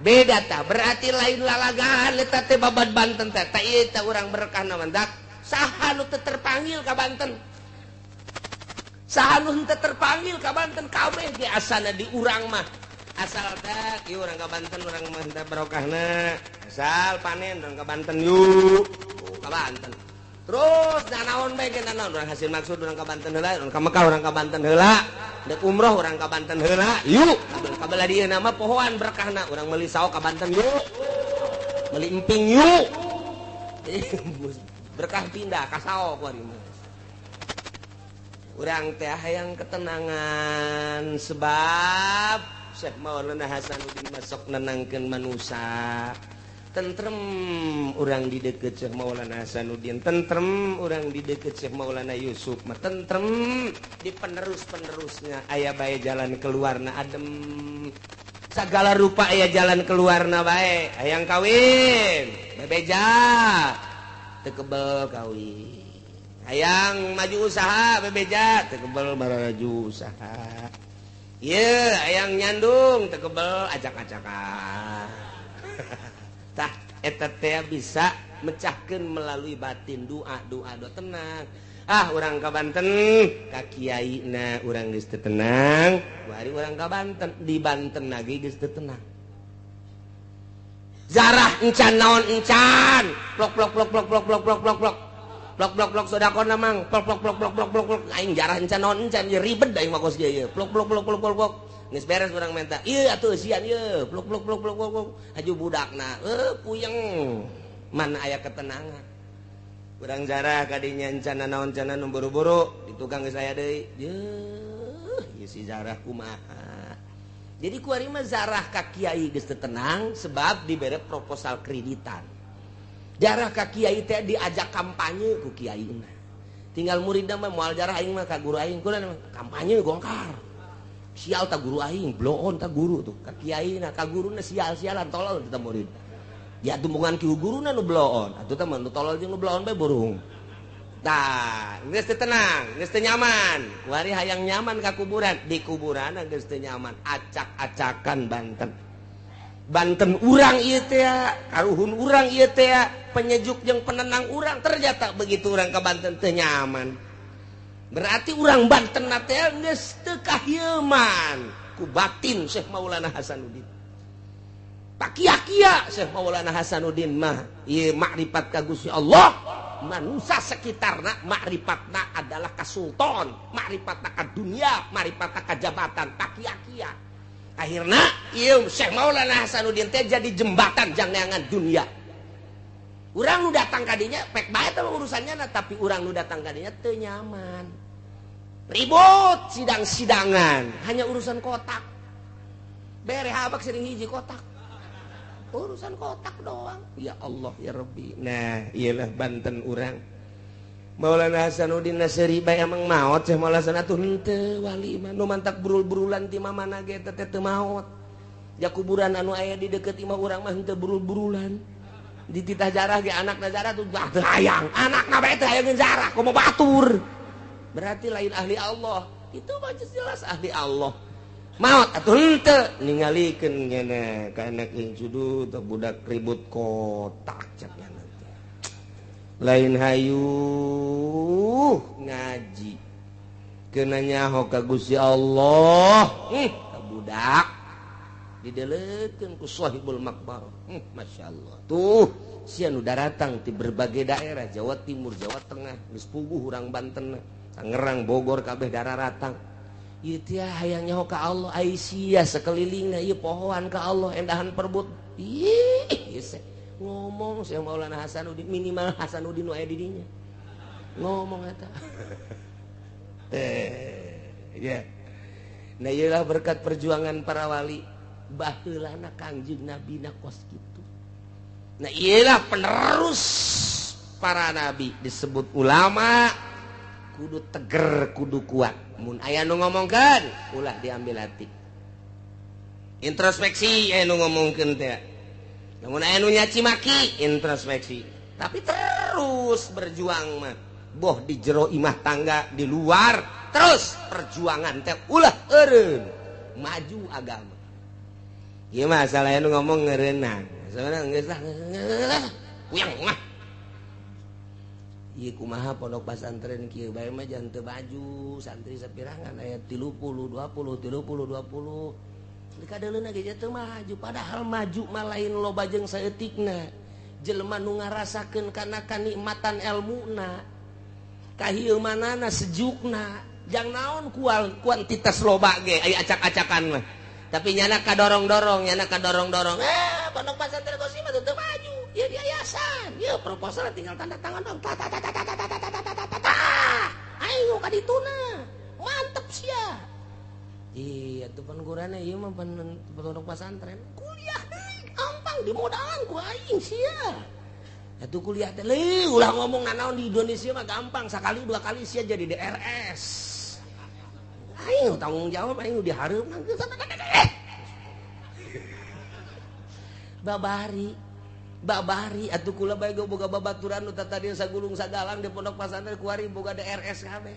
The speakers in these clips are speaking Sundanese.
Beda tah, berarti lain lalagaan eta teh babad Banten teh. Tah ieu teh urang berkahna mandak. Saha nu teu terpanggil ka Banten? Saha nu teu terpanggil ka Banten? Kabeh ge asana di urang mah. Asal teh ieu urang ka Banten, urang mah teh barokahna. Asal panen urang ka Banten yuk. Oh, ka Banten. Terus nanaon bae ge nanaon urang hasil maksud urang ka Banten heula, urang ka Mekah urang ka Banten heula. Dek umroh urang ka Banten heula. Yuk. Kabelah dieu nama pohoan berkahna urang meuli sawo ka Banten yuk. Meuli emping yuk. Berkah pindah ka sawo ku ari mah. Urang teh hayang ketenangan sebab Syekh Maulana Hasanuddin masuk nenangkeun manusia. Tentrem urang di deket Syekh Maulana Hasanuddin, tentrem urang di deket Syekh Maulana Yusuf mah tentrem di penerus-penerusnya aya bae jalan keluarna adem. Segala rupa aya jalan keluarna bae. Hayang kawin, bebeja teu kebel kawin. Hayang maju usaha, bebeja teu kebel maju usaha. Ieu hayang nyandung teu kebel acak-acakan. Tah eta teh bisa mecahkeun melalui batin doa doa doa tenang. Ah urang ka Banten ka kiaina urang geus teu tenang, kuari urang ka Banten di Banten lagi geus teu tenang. Zarah encan naon encan, plok plok plok plok plok plok plok plok plok. Plok plok plok sedekahna mang, plok plok plok plok plok plok plok aing jarah encan naon encan ieu ribet aing mah kos ieu ieu. Plok plok plok plok plok plok. Geus beres urang menta. Ieu atuh eusian ieu. Plok plok plok plok plok. Haju budakna, puyeng. Mana aya ketenangan. Urang jarah ka dinya encan naon encan nu buru-buru di tukang geus aya deui. Yeuh, ieu si zarah kumaha. Jadi kuari mah zarah ka kiai geus teu tenang sebab dibere proposal kreditan. Jarah ka kiai teh diajak kampanye ku kiaina. Tinggal muridna mah moal jarah aing mah ka guru aing kulan kampanye gongkar. Sial ta guru aing, bloon ta guru tuh ka kiaina, ka guruna sial-sialan tolol teh murid. Ya tumpungan ki guruna nu bloon, atuh teh mah nu tolol jeung nu bloon bae burung. Tah, geus teu tenang, geus teu nyaman. Kuari hayang nyaman ka kuburan, di kuburanna geus teu nyaman, acak-acakan Banten. Banten urang ieu teh, karuhun urang ieu teh, penyejuk jeung penenang urang, ternyata begitu urang ka Banten teu nyaman. Berarti urang Banten teh geus teu kahieman ku batin Syekh Maulana Hasanuddin. Pakia-kia Syekh Maulana Hasanuddin mah ieu makrifat ka Gusti Allah, manusia sekitarna makrifatna adalah ka sultan, makrifatna ka dunia, makrifatna ka jabatan, pakia-kia. Akhirna ieu Syekh Maulana Hasanuddin teh jadi jembatan jang neangan dunia. Urang nu datang ka dinya pek bae teh urusannya na, tapi urang nu datang ka dinya teu nyaman. Ribut sidang-sidangan, hanya urusan kotak. Bere habak sering hiji kotak. Urusan kotak doang. Ya Allah ya Rabbi. Nah, iyalah Banten urang. Maulana Hasanuddin Nasri bae emang maot Syekh Maulana Hasan atuh henteu wali mah nu mantak burul-burulan ti mamana ge teh teu maot. Ja kuburan anu aya di deukeut imah urang mah henteu burul-burulan. Dititah jarah ge anakna jarah tuh bah teu hayang. Anakna bae teu hayang jarah komo batur. Berarti lain ahli Allah. Itu mah jelas ahli Allah. Maot atuh henteu ningalikeun ngene ka anak incudu teh budak ribut kotak cek nya. Lain hayu ngaji kena nyaho ka Gusti Allah. Ka budak didelekeun ku sahibul makbar. Masyaallah. Tuh sia nu daratang ti berbagai daerah Jawa Timur, Jawa Tengah, geus puguh urang Banten, Tangerang, Bogor kabeh dararatang. Ieu teh hayang nyaho ka Allah, ai sia sakelilingna ieu pohoan ka Allah endahan perbut. Ih, ieu ngomong Syekh Maulana Hasanuddin minimal Hasanuddin nu aya di dinya. Ngomong eta. Teh, ya. Nah ieulah berkat perjuangan para wali baheulana Kangjeng Nabi na kos kitu. Nah ieulah penerus para nabi disebut ulama kudu teger kudu kuat. Mun aya nu ngomongkeun ulah diambil hati. Introspeksi aya nu ngomongkeun teh. Namun aya nu nyaci maki introspeksi, tapi terus berjuang mah. Boh di jero imah tangga di luar terus perjuangan teh ulah eureun maju agama. Ieu mah masalahnya nu ngomong ngeureunang. Masalahna geus lah puyeng mah. Ieu kumaha pondok pesantren kieu bae mah jangan teu baju santri sapirangan aya 30 20 30 20. Kadeuleuna ge teu maju padahal maju mah lain loba jeung saeutikna. Jelema nu ngarasakeun kana kanikmatan elmuna. Kahieumanana sejukna. Jang naon kuantitas loba ge aya acak-acakan mah. Tapi nyana kadorong-dorong, nyana kadorong-dorong. Pondok pesantren Qosim mah teu maju. Ieu yayasan, ieu proposal tinggal tanda tangan dong. Ta ta ta ta ta ta ta ta ta ta. Ayo ka dituna. Mantep sia. Iya, tuh pan gurana ieu mah pondok pesantren. Kuliah deui, gampang dimodalan ku aing sia. Atuh kuliah teh leuh ulah ngomong nanaon di Indonesia mah gampang, sakali dua kali sia jadi DRS. Aing tanggung jawab aing dihareup. Babari babari atuh kula bae boga babaturan nu tadi sagulung sagalang di pondok pesantren kuari boga DRS kabeh.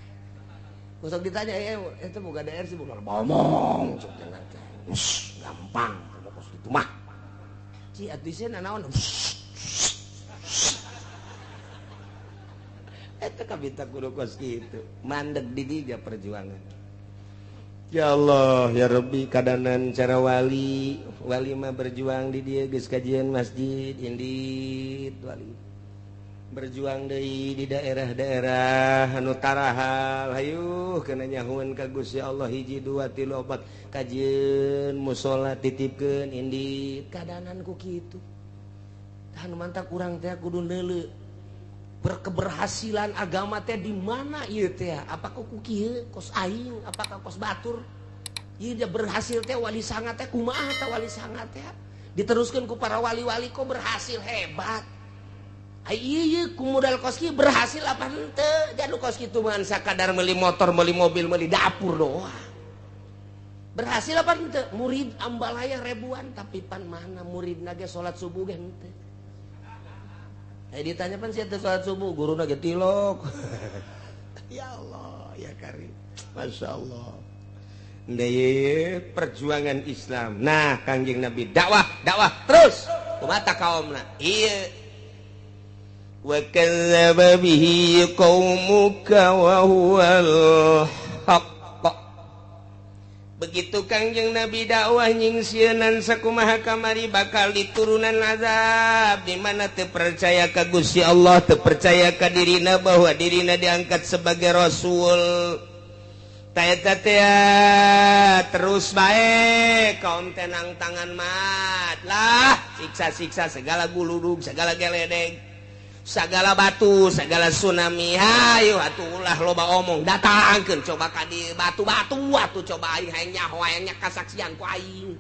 Sok ditanya itu boga DR sih boga ngomong sok jangan teh. Gampang kos kitu mah. Ci atuh sieun nanaon. Eta kabita kudu kos kitu. Mandeg di dinya perjuangan. Ya Allah ya Rabbi kadanan cara wali wali mah berjuang di dia geus kajian masjid indit wali berjuang deui di daerah-daerah anu tarahal hayuh kana nyahuan ka Gusti Allah hiji dua tilu opat kajieun musala titipkeun indit kadanan ku kitu tah nu mantak urang teh kudu neuleu berkeberhasilan agama teh di mana ieu teh apakah ku kieu kos aing apakah kos batur ieu dia berhasil teh wali sanga teh kumaha teh wali sanga teh diteruskeun ku para wali-wali kok berhasil hebat. Ai ieu ku modal kos kieu berhasil apa henteu jadu kos kitu mah sakadar meuli motor meuli mobil meuli dapur doang berhasil apa henteu murid ambalaya ribuan tapi pan mana muridna ge salat subuh ge henteu. Ditanya pan siapa salat subuh guruna ge tilok. Ya Allah ya Karim Masya Allah. Nah, perjuangan Islam. Nah Kangjeng Nabi dakwah dakwah terus kumata kaumna ieu wa kadzdzaba bihi qaumuka wa huwal haqq. Begitu Kangjeng Nabi dakwah nyingsieunan sakumaha kamari bakal diturunan azab di mana teu percaya ka Gusti Allah, teu percaya ka dirina bahwa dirina diangkat sebagai rasul. Ta eta teh terus bae kaum tenang tangan mat lah siksa-siksa segala guludug, segala geledeg, segala batu, segala tsunami. Hayu atuh ulah loba omong, datangkeun coba ka di batu-batu atuh coba aing hayang nyaho hayang kasaksian ku aing.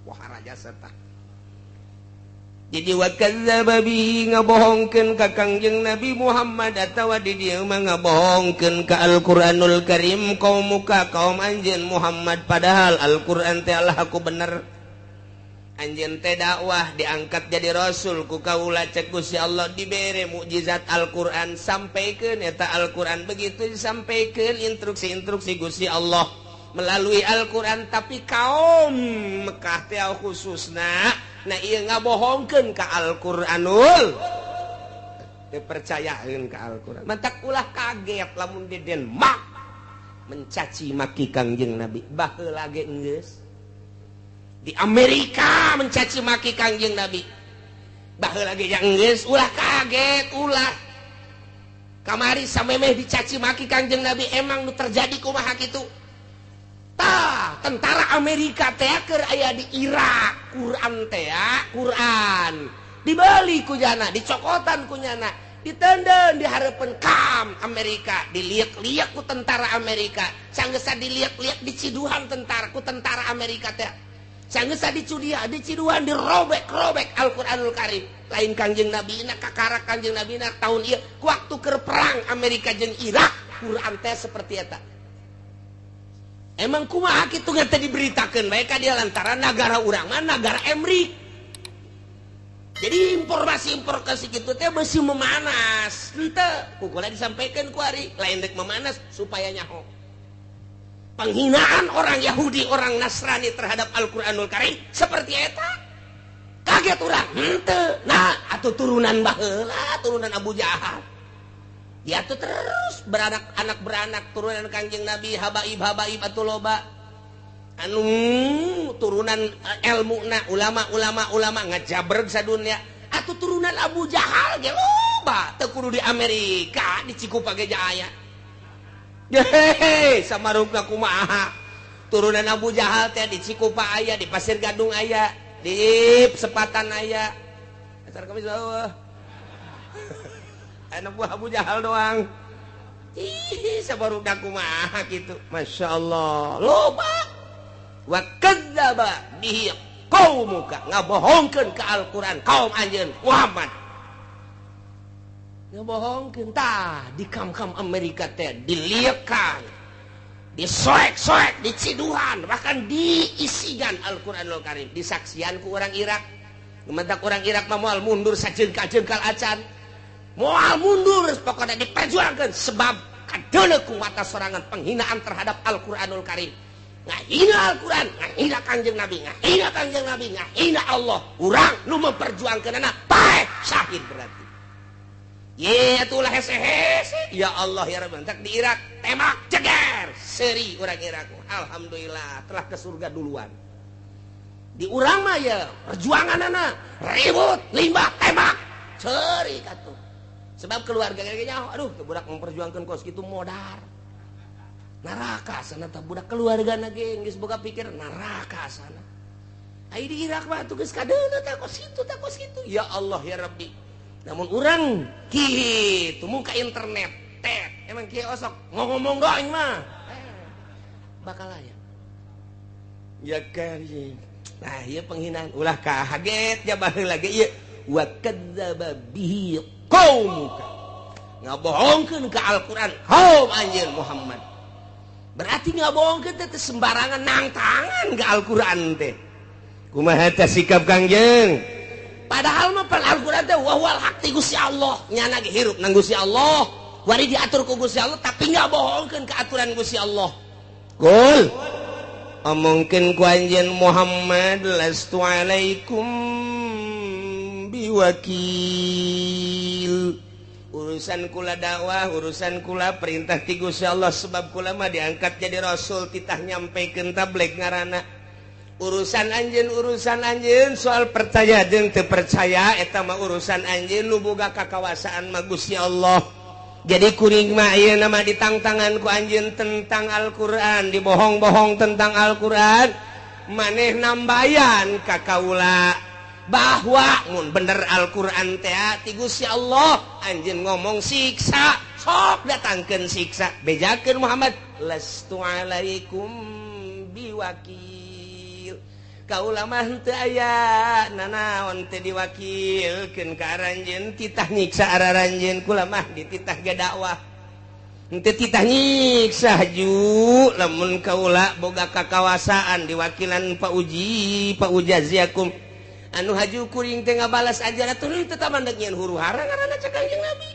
Wah raja serta. Jadi wa kadzdzaba bihi ngabohongkeun ka Kangjeng Nabi Muhammad atawa di dieu mah ngabohongkeun ka Al-Qur'anul Karim kaum muka kaum anjeun Muhammad padahal Al-Qur'an teh Allah aku bener. Anjeun teh dakwah diangkat jadi rasul ku kaula cek Gusti Allah dibere mukjizat Al-Qur'an sampaikeun eta Al-Qur'an begitu disampaikeun instruksi-instruksi Gusti Allah melalui Al-Qur'an tapi kaum Mekah teh khususna nah ieu ngabohongkeun ka Al-Qur'anul teu percayaeun ka Al-Qur'an mantak ulah kaget lamun di Denmark mencaci maki Kangjeng Nabi baheula ge geus di Amerika mencaci maki Kangjeng Nabi baheula ge geus ulah kaget ulah kamari samemeh dicaci maki Kangjeng Nabi emang nu terjadi kumaha kitu tah tentara Amerika teh keur aya di Irak Quran teh Quran dibeli ku jana dicokotan ku nyana ditenden di hareupeun kam Amerika diliak-liak ku tentara Amerika sanggeusa diliak-liak diciduhan tentara ku tentara Amerika teh sanggeusa dicudia diciduhan dirobek-robek Al-Qur'anul Karim lain Kangjeng Nabi na kakara Kangjeng Nabi na tahun ieu ku waktu keur perang Amerika jeung Irak Quran teh seperti eta. Emang kumaha kitu teh diberitakeun bae ka dia lantaran nagara urang mah nagara Emrik. Jadi informasi-informasi kitu teh beusi memanas. Henteu, ku kula disampaikeun ku ari lain rek memanas supaya nyaho. Penghinaan orang Yahudi, orang Nasrani terhadap Al-Qur'anul Karim seperti eta. Kaget urang, henteu. Nah, atuh turunan baheula, turunan Abu Jahal. Dia tuh terus beranak, anak beranak turunan Kangjeng Nabi, habaib habaib atuh loba. Anu turunan ilmu na ulama ulama ulama ngajabreg sadunya. Atuh turunan Abu Jahal ge loba, teu kudu di Amerika, di Cikupa ge aya. Hehehe, samarukna kumaha? Turunan Abu Jahal teh di Cikupa aya, di Pasir Gadung aya, di Sepatan aya. Asar kami bawah. Anak buah Abu Jahal doang. Ih, sabarukna kumaha kitu. Masya Allah, loba. Wa kadzdzaba bihi qaumuka, ngabohongkeun ka Al-Qur'an kaum anjeun Muhammad. Ngabohongkeun tah di kam-kam Amerika teh diliekan, disoek-soek, diciduhan, bahkan diisigan Al-Qur'anul Karim, disaksian ku orang Irak. Mentak orang Irak mah moal mundur sajengkal-jengkal acan. Moal mundur pokoknya diperjuangkeun sebab kadeuleu ku mata sorangan penghinaan terhadap Al-Qur'anul Karim. Ngahina Al-Qur'an, ngahina Kangjeng Nabi, ngahina Kangjeng Nabi, ngahina Allah. Urang nu memperjuangkeunana paeh syahid berarti. Ye atulah hese-hese. Ya Allah ya Rabbi, entak di Irak tembak ceger seri orang Irak. Alhamdulillah telah ke surga duluan. Di urang mah ya perjuanganana ribut, limbah, tembak, seri katuh. Sebab keluarga kayaknya aduh teu budak memperjuangkeun kos kitu modar. Neraka sana tah budak keluarga na ge geus boga pikir neraka sana. Ai di Irak mah atuh geus kadeuleu tah kos kitu tah kos kitu. Ya Allah ya Rabbi. Namun urang kitu muka internet tet emang kieu osok ngomong doang mah bakal aya. Ya karim. Nah ieu penghinaan ulah kaget ja baheula ge ieu wa kadzdzaba bihi qaumuka. Ngabohongkeun ka Al-Qur'an kaum anjeun Muhammad. Berarti ngabohongkeun teh sembarangan nangtangan ka Al-Qur'an teh. Kumaha teh sikap Kangjeng? Padahal mah pan Al-Qur'an teh wa huwal haq ti Gusti Allah, nyana ge hirup nang Gusti Allah, wari diatur ku Gusti Allah tapi ngabohongkeun ka aturan Gusti Allah. Qul omongkeun ku anjeun Muhammad lastu alaikum biwakil. Urusan kula dakwah, urusan kula perintah ti Gusti Allah sebab kula mah diangkat jadi rasul titah nyampekeun tabligh ngaranna. Urusan anjeun soal percaya jeung teu percaya eta mah urusan anjeun nu boga kakawasaan mah Gusti Allah. Jadi kuring mah ayeuna mah ditangtangan ku anjeun tentang Al-Qur'an, dibohong-bohong tentang Al-Qur'an, maneh nambayan ka kaula bahwa mun bener Al-Qur'an teh ti Gusti Allah, anjeun ngomong siksa, sok datangkeun siksa, bejakeun Muhammad lastu alaikum biwakil. Kaula mah henteu aya nanaon teh diwakilkeun ka aranjeun, titah nyiksa araranjeun, kula mah dititah ge dakwah. Henteu titah nyiksa ju lamun kaula boga kakawasaan diwakilan pa uji pa ujaziakum. Anu haju kuring teh ngabalas ajaran atuh teu tamandeg nyieun huru hara ngaranna cek Kangjeng Nabi.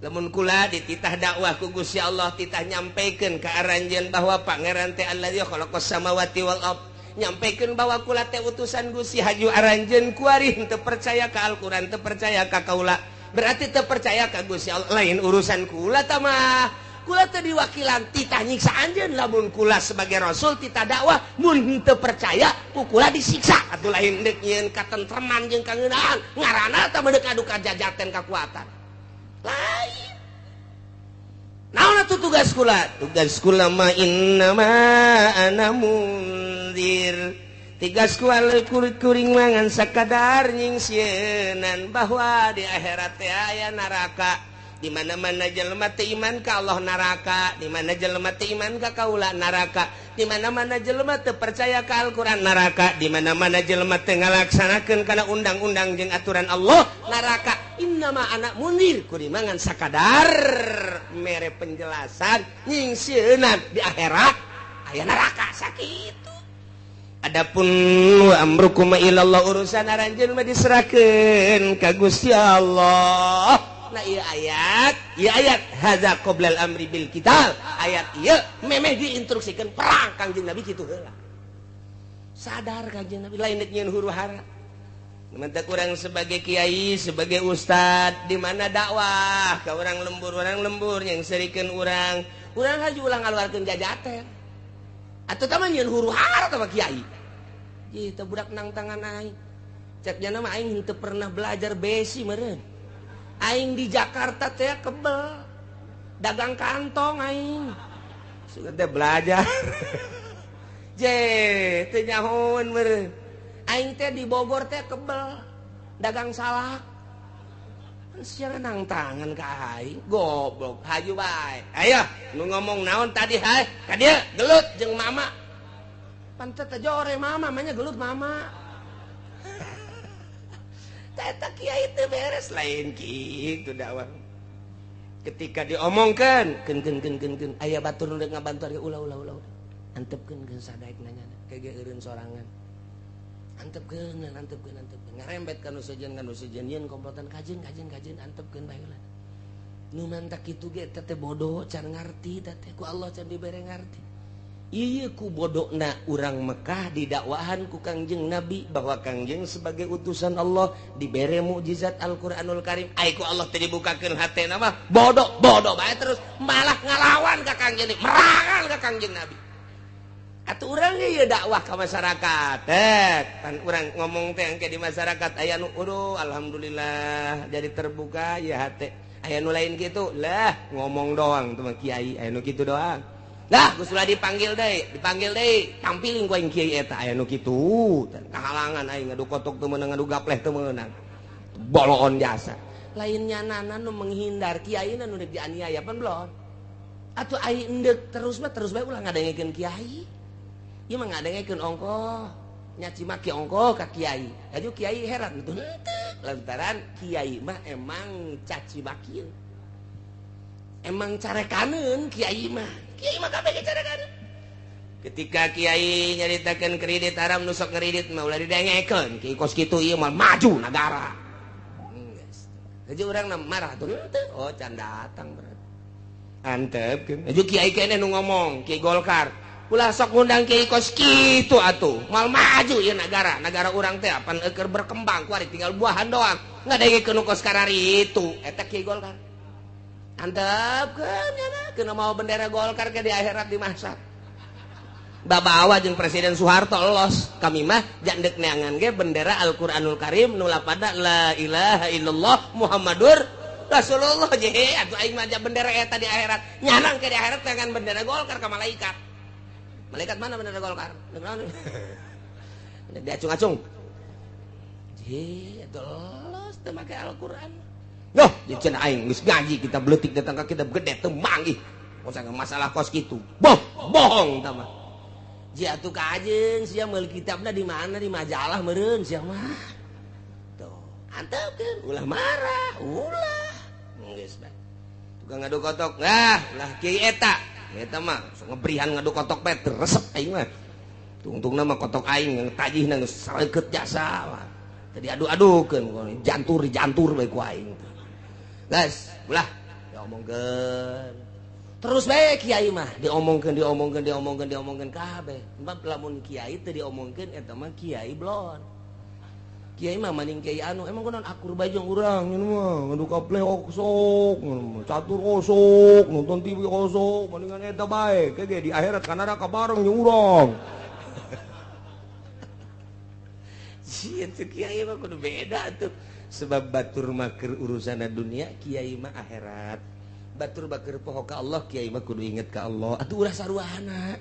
Lamun kula dititah dakwah ku Gusti Allah, titah nyampekeun ka aranjeun bahwa pangeran teh allazi khalaqas samawati wal ard. Nyampekeun bahwa kula teh utusan Gusti haju aranjeun kuari teu percaya ka Al-Qur'an, teu percaya ka kaula. Berarti teu percaya ka Gusti Allah, lain urusan kula tah mah. Kula teh diwakilan titah nyiksa anjeun lamun kula sebagai rasul titah dakwah mun teu percaya ku kula disiksa. Atuh lain deuk nyieun katentreman jeung kangeunaan ngaranna tah medeuk adu kajajaten kakuatan. Lain. Naon atuh tugas kula? Tugas kula mah innama ana mundzir. Tugas kula kuring mangan sakadar nyingsieunan bahwa di akhirat teh aya neraka. Di mana-mana jelema teu iman ka Allah neraka, di mana jelema teu iman ka kaula neraka, di mana-mana jelema teu percaya ka Al-Qur'an neraka, di mana-mana jelema teu ngalaksanakeun kana undang-undang jeung aturan Allah neraka. Innama ana mundzir, kurimangan sakadar mere penjelasan nyingsieunan di akhirat aya neraka sakitu. Adapun wa amrukum ilallah, urusan aranjeun mah diserahkeun ka Gusti Allah. Nah ieu ayat hadza qoblal amri bil qital. Ayat ieu memeh diinstruksikeun perang Kangjeng Nabi kitu heula. Sadar Kangjeng Nabi lain deuk nyieun huru hara. Mentak urang sebagai kiai, sebagai ustad di mana dakwah ka urang lembur yang serikeun urang. Urang haju ulah ngaluarkeun jajaten. Atuh tah mah nyieun huru hara tah mah kiai. Ih, teh budak nang tangan aing. Cek jana mah aing teu pernah belajar besi meureun. Aing di Jakarta teh kebel. Dagang kantong aing. Sugan teh belajar. Je, teu nyahoeun meureun. Aing teh di Bogor teh kebel. Dagang salak. Sia nang tangan ka aing, goblok. Haju bae. Ayo, nu ngomong naon tadi hae? Ka dieu gelut jeung mama. Pantet aja ore mama, manya gelut mama. Eta kiai teu beres lain kitu dakwah. Ketika diomongkeun, keun keun keun keun keun aya batur nu ngabantu ulah ulah ulah. Antepkeun keun sadaek nanya kege eureun sorangan. Antepkeun antepkeun antepkeun ngarembet ka nu sejen yeun komplotan kajeun kajeun kajeun antepkeun bae heula. Nu mantak kitu ge teh bodoh can ngarti teh ku Allah can dibere ngarti. Iya ku bodokna urang Mekah didakwahan ku Kangjeng Nabi bahwa Kangjeng sebagai utusan Allah dibere mukjizat Al-Qur'anul Karim. Ai ku Allah teh dibukakeun hatena mah bodoh bodoh bae terus malah ngalawan ka Kangjeng, merangan ka Kangjeng Nabi. Atuh urang ge ieu dakwah ka masyarakat. Pan urang ngomong teh engke di masyarakat aya nu aduh alhamdulillah jadi terbuka ya hate. Aya nu lain kitu lah ngomong doang tuh mah kiai aya nu kitu doang. Lah geus ulah dipanggil deui, tampilin ku aing kiai eta aya nu kitu. Kahalangan aing ngadu kotok teu meunang ngadu gapleh teu meunang. Boloon jasa. Lain nyanana nu menghindar kiai nu deuk dianiaya pan belon. Atuh aing endek terus mah terus bae ulah ngadengekeun kiai. Ieu mah ngadengekeun ongkoh, nyaci maki ongkoh ka kiai. Aju kiai heran tuh henteu lantaran kiai mah emang caci makian. Emang carekaneun kiai mah. Kiai mah kabeh carekaneun. Ketika kiai nyaritakeun kredit haram nu sok ngredit mah ulah didengekeun. Kiai kos kitu ieu mah maju nagara. Geus. Haji urang marah tuh henteu. Oh can datang berarti. Antepkeun. Haji kiai keneh nu ngomong, Kiai Golkar. Ulah sok ngundang kiai kos kitu atuh. Moal maju ieu nagara. Nagara urang teh apan eueur berkembang kuari tinggal buahan doang. Ngadengekeun nu kos karari itu. Eta Kiai Golkar. Antepkeun nya kena mau bendera Golkar ke di akhirat dimasak. Babawa jeung Presiden Soeharto los. Kami mah jandek neangan ge bendera Al-Qur'anul Karim nu lapada la ilaha illallah Muhammadur Rasulullah je atuh aing mah bendera eta di akhirat. Nyanang ke di akhirat dengan bendera Golkar ka malaikat. Malaikat mana bendera Golkar? Diacung-acung. Je atuh los teu make Al-Qur'an. Loh, diceun aing geus ngaji kita beutik datang ka kita gede teu manggih. Masalah kos kitu. Boh, bohong tah mah. Ji atuh ka ajeun sia meuli kitabna di mana di majalah meureun sia mah. Tuh, antepkeun ulah marah, ulah. Geus bae. Tukang ngadu kotok. Nah, lah kiai eta. Eta mah sok ngebrihan ngadu kotok bae resep aing mah. Tungtungna mah kotok aing tajihna geus sareukeut jasa mah. Tadi adu-adukeun jantur jantur bae ku aing. Guys, ulah diomongkeun. Terus bae kiai mah diomongkeun diomongkeun diomongkeun diomongkeun kabeh. Sebab lamun kiai teu diomongkeun eta mah kiai blon. Kiai mah maning kiai anu emang kunaon akur bae jeung urang nyeun mah ngadu kapleh osok, catur osok, nonton TV osok, mendingan eta bae. Ke ge di akhirat ka neraka bareng jeung urang. Sieun teh kiai mah kudu beda tuh. Sebab batur makir urusan dunia kiai mah akhirat. Batur bakir poho ka Allah kiai mah kudu inget ka Allah. Atuh ulah saruana.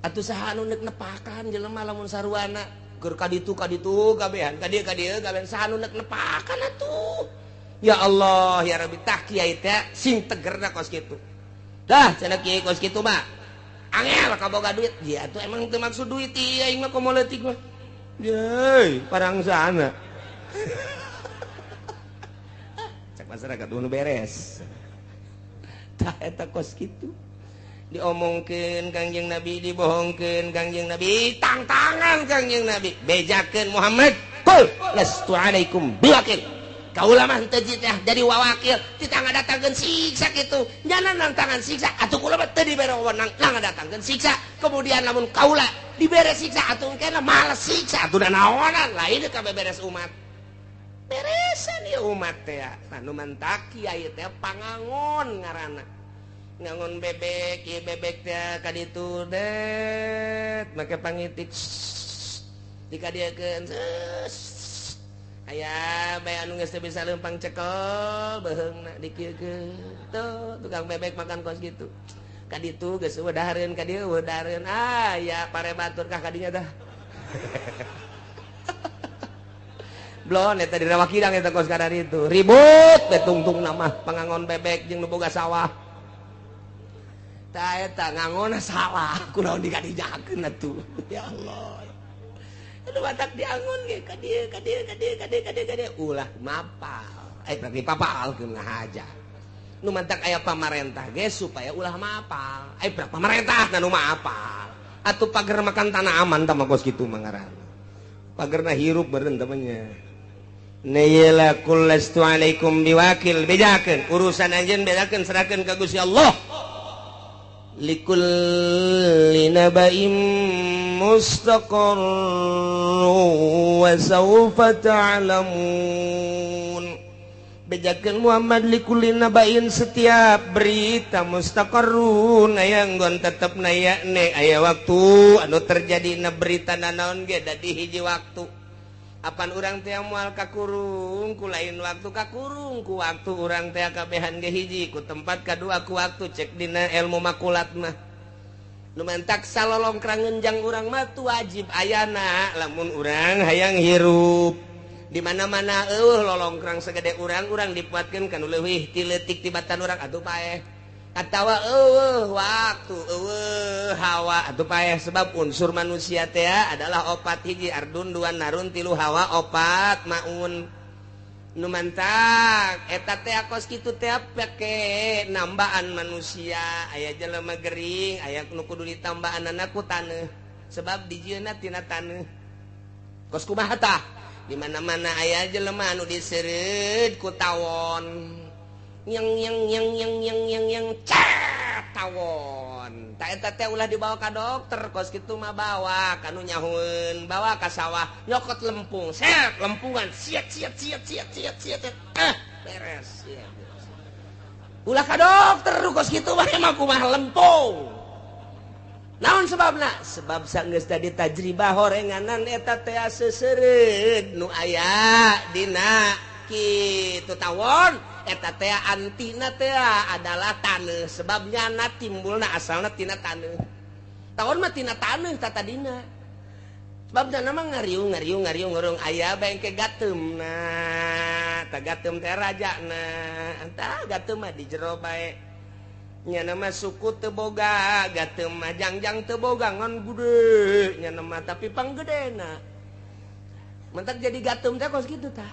Atuh saha anu neuk nepakan jelema lamun saruana. Keur ka ditu kabehan, ka dieu kabehan saha anu neuk nepakan atuh. Ya Allah ya Rabbi tah kiai teh sing tegerna kos kitu. Dah cenah kiai kos kitu mah. Angel kaboga duit. Ya atuh emang teu maksud duit ieu aing mah komo leutik mah. Yeay, parang sana. Cak masyarakat nu beres. Tah eta kos kitu. Diomongkeun Kangjeng Nabi, dibohongkeun Kangjeng Nabi, tangtangan Kangjeng Nabi, bejakeun Muhammad, qul lastu alaikum biwakil. Kaula mah teu jadi wawakil titah ngadatangkeun siksa kitu. Nyana nantangan siksa atuh kula mah teu dibere wewenang ngadatangkeun siksa. Kemudian lamun kaula dibere siksa atuh engkena males siksa atuh naonan lain kabeh beres umat. Beresan ieu umat teh. Anu mantak kiai teh pangangon ngaranna. Ngangon bebek, ieu bebek teh ka ditu det make pangitik dikadieukeun. Aya bae anu geus teu bisa leumpang cekel beuheungna dikieukeun. Tuh tukang bebek makan kos kitu. Ka ditu geus eueuh dahareun ka dieu eueuh dahareun. Ah ya pare batur kah ka dinya tah. Blon eta di Rawa Kidang eta kos kadar itu. Ribut we tungtungna mah pangangon bebek jeung nu boga sawah. Tah eta ngangonna salah kunaon dikadijakeun atuh. Ya Allah. Aduh batak diangon ge ka dieu ka dieu ka dieu ka dieu ka dieu ka dieu ulah mapal. Berarti papalkeun ngahaja. Nu mantak aya pamarentah ge supaya ulah mapal. Berarti pamarentah nu mapal. Atuh pager makan tanah aman tah mah kos kitu mah ngaranna. Pagerna hirup beureun tah nya. Nayla kullastu alaikum biwakil bejakeun urusan anjeun bejakeun serahkeun ka Gusti Allah. Likulli naba'in mustaqarr wa sawfa ta'lamun. Bejakeun Muhammad likulli naba'in setiap berita mustaqarrun aya nggon tetep naya ne aya waktu anu terjadi na berita nanaon ge da di hiji waktu. Apan urang teh moal kakurung ku lain waktu kakurung ku waktu urang teh kabehan ge hiji ku tempat kadua ku waktu cek dina ilmu makulat mah. Nu mantak salolongkrang ngenjang urang mah tu wajib ayana lamun urang hayang hirup. Di mana-mana eueuh lolongkrang segede urang urang dipuatkeun kana leuwih ti leutik tibatan urang atuh paeh. Atawa eueuh waktu eueuh hawa atuh paeh sebab unsur manusia teh adalah opat hiji ardun dua narun tilu hawa opat maun. Nu mantak eta teh kos kitu teh pake nambaan manusia aya jelema gering aya nu kudu ditambaanana ku taneuh sebab dijieunna tina taneuh. Kos kumaha tah? Di mana-mana aya jelema anu diseureud ku tawon. Yang yang yang yang yang yang yang cat tawon. Ta eta teh ulah dibawa ka dokter kos kitu mah bawa ka nu nyahueun, bawa ka sawah nyokot lempung, set lempungan, siat siat siat siat siat siat. Beres ya. Ulah ka dokter kos kitu mah emang kumaha lempung. Naon sebabna? Sebab sanggeus tadi tajribah horenganan eta teh seseureud nu aya dina kitu tawon. Eta teh antina teh adalah taneuh sebab nyana timbulna asalna tina taneuh. Tawon mah tina taneuh tatadina. Sebab nyana mah ngariung ngariung ngariung ngurung aya bengke gateumna. Tah gateum teh rajana. Tah gateum mah di jero bae. Nyana mah suku teu boga, gateum mah jangjang teu boga ngan gede nyana mah tapi panggedena. Mentak jadi gateum teh kos kitu tah.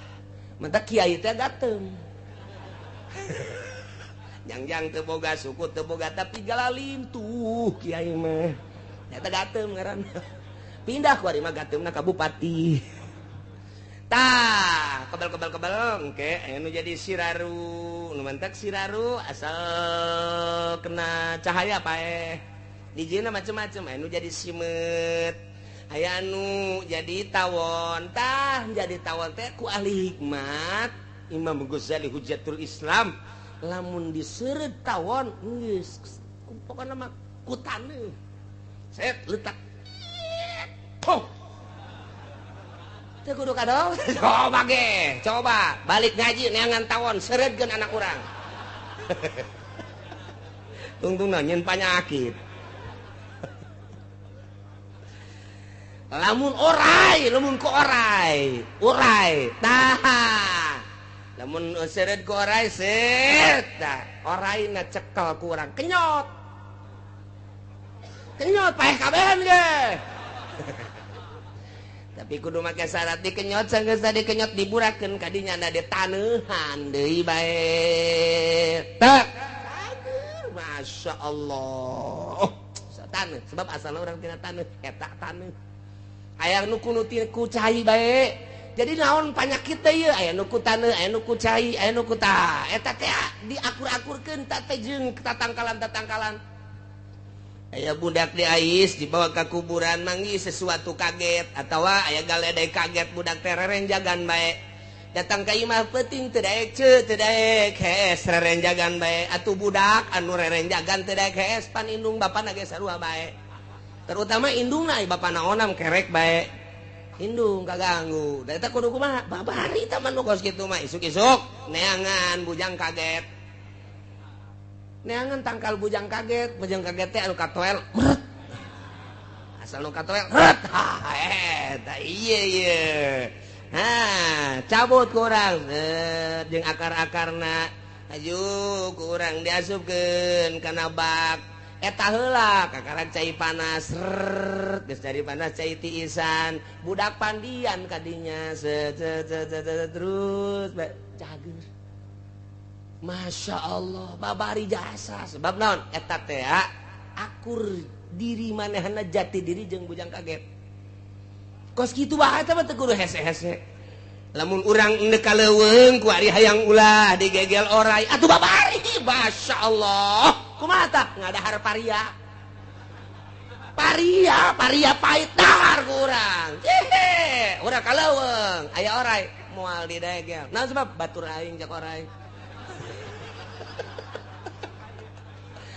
Mentak kiai teh gateum. Jangjang teu boga suku teu boga tapi galalim tuh kiai mah. Eta gateum ngaranna. Pindah ku ari mah gateumna ka bupati. Tah, kebel-kebel-kebel engke aya nu jadi siraru, nu mantak siraru asal kena cahaya paeh. Dijieunna macem-macem aya nu jadi simeut, aya nu jadi tawon. Tah, jadi tawon teh ku ahli hikmat Imam Ghazali Hujjatul Islam lamun diseureud tawon geus pokona mah ku taneuh set letak oh teu kudu ka dokter coba ge coba balik ngaji neangan tawon seureudkeun anak urang tungtungna nyeun panyakit lamun orai lamun ku orai urai tah lamun seureud ku orai set tah oraina cekel ku urang kenyot kenyot paeh kabehan ge. Tapi kudu make syarat dikenyot sanggeus tadi kenyot diburakeun ka dinya da ditaneuhan deui bae. Tak. Masya Allah. Taneuh sebab asalna urang tina taneuh eta taneuh. Aya nu kudu ku cai bae. Jadi naon panyakit teh ieu aya nu ku taneuh, aya nu ku cai, aya nu ku tah. Eta teh diakur-akurkeun ta teh jeung tatangkalan-tatangkalan. Aya budak diais dibawa ka kuburan manggih sesuatu kaget atawa aya galedai kaget budak teh rerenjagan bae. Datang ka imah peuting teu daek ceu teu daek hees rerenjagan bae. Atuh budak anu rerenjagan teu daek hees pan indung bapana ge sarua bae. Terutama indungna bapana onam kerek bae. Indung kaganggu. Da eta kudu kumaha? Babari tah mah nu kos kitu mah isuk-isuk neangan bujang kaget. Neangan tangkal bujang kaget teh anu katoel meret. Asal nu katoel meret. Ha eta ieu ieu. Ha, cabut ku urang jeung akar-akarna. Aju ku urang diasupkeun kana bak. Eta heula kakaran cai panas rrrr geus cai panas cai tiisan budak pandian kadinya set set set terus cager. Masya Allah babari jasa sebab naon eta teh akur diri manehna jati diri jeung bujang kaget. Kos kitu bae eta mah teu kudu hese-hese. Lamun urang endek ka leuweung ku ari hayang ulah digegel orai atuh babari Masya Allah. Kumaha tah ngadahar paria. Paria, paria pahit dahar ku urang. Hehe, urang ka leuweung aya orai moal didegel. Naon sebab batur aing cak orai.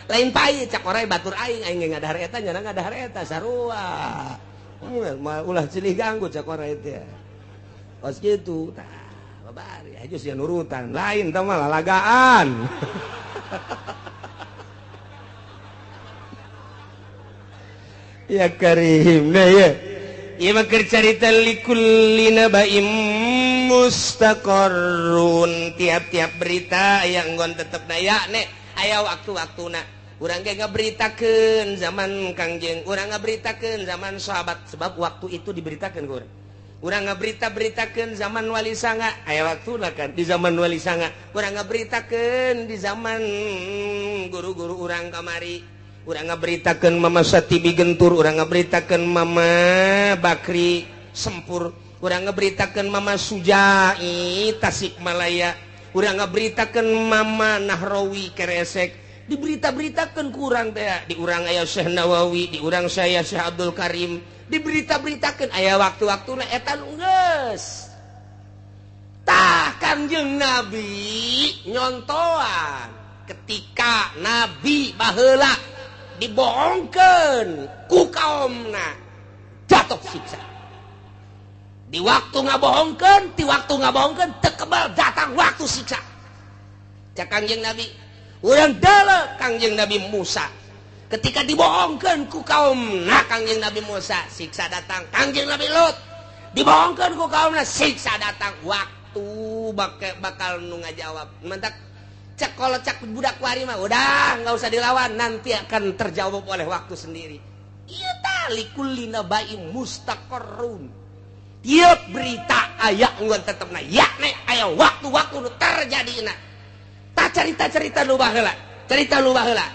Lain pahit cak orai batur aing, aing ge ngadahar eta nyana ngadahar eta sarua. Moal ulah silih ganggu cak orai teh. Kos kitu tah babari aju sia nurutan lain tah mah lalagaan. Ya karim nah ya. Ieu mah keur carita likulli nabaim mustaqarrun. Tiap-tiap berita aya enggon tetep na ya nek aya waktu-waktuna. Urang ge ngaberitakeun zaman Kangjeng, urang ngaberitakeun zaman sahabat sebab waktu itu diberitakeun ku urang. Urang ngaberita-beritakeun zaman Wali Sanga, aya waktuna kan di zaman Wali Sanga. Urang ngaberitakeun di zaman guru-guru urang kamari. Urang ngaberitakeun Mama Satibi Gentur, urang ngaberitakeun Mama Bakri Sempur, urang ngaberitakeun Mama Sujai Tasikmalaya, urang ngaberitakeun Mama Nahrawi Keresek. Diberita-beritakeun ku urang teh, di urang aya Syekh Nawawi, di urang saya Syekh Abdul Karim, diberita-beritakeun aya waktu-waktuna eta nu geus. Tah Kangjeng Nabi nyontoan ketika Nabi baheula dibohongkeun ku kaumna jatuh siksa. Di waktu ngabohongkeun, di waktu ngabohongkeun teu kebal datang waktu siksa. Cak Kangjeng Nabi, urang deuleu Kangjeng Nabi Musa. Ketika dibohongkeun ku kaumna Kangjeng Nabi Musa, siksa datang. Kangjeng Nabi Lut dibohongkeun ku kaumna, siksa datang. Waktu bakal nu ngajawab. Mantak cek kalau cek budak wari mah udah nggak usah dilawan, nanti akan terjawab oleh waktu sendiri. Ieu tah likulli nabaim mustaqarrun. Tiap berita aya enggeun tetepna ya nek aya waktu-waktu nu terjadina. Tah carita-carita nu baheula, carita nu baheula.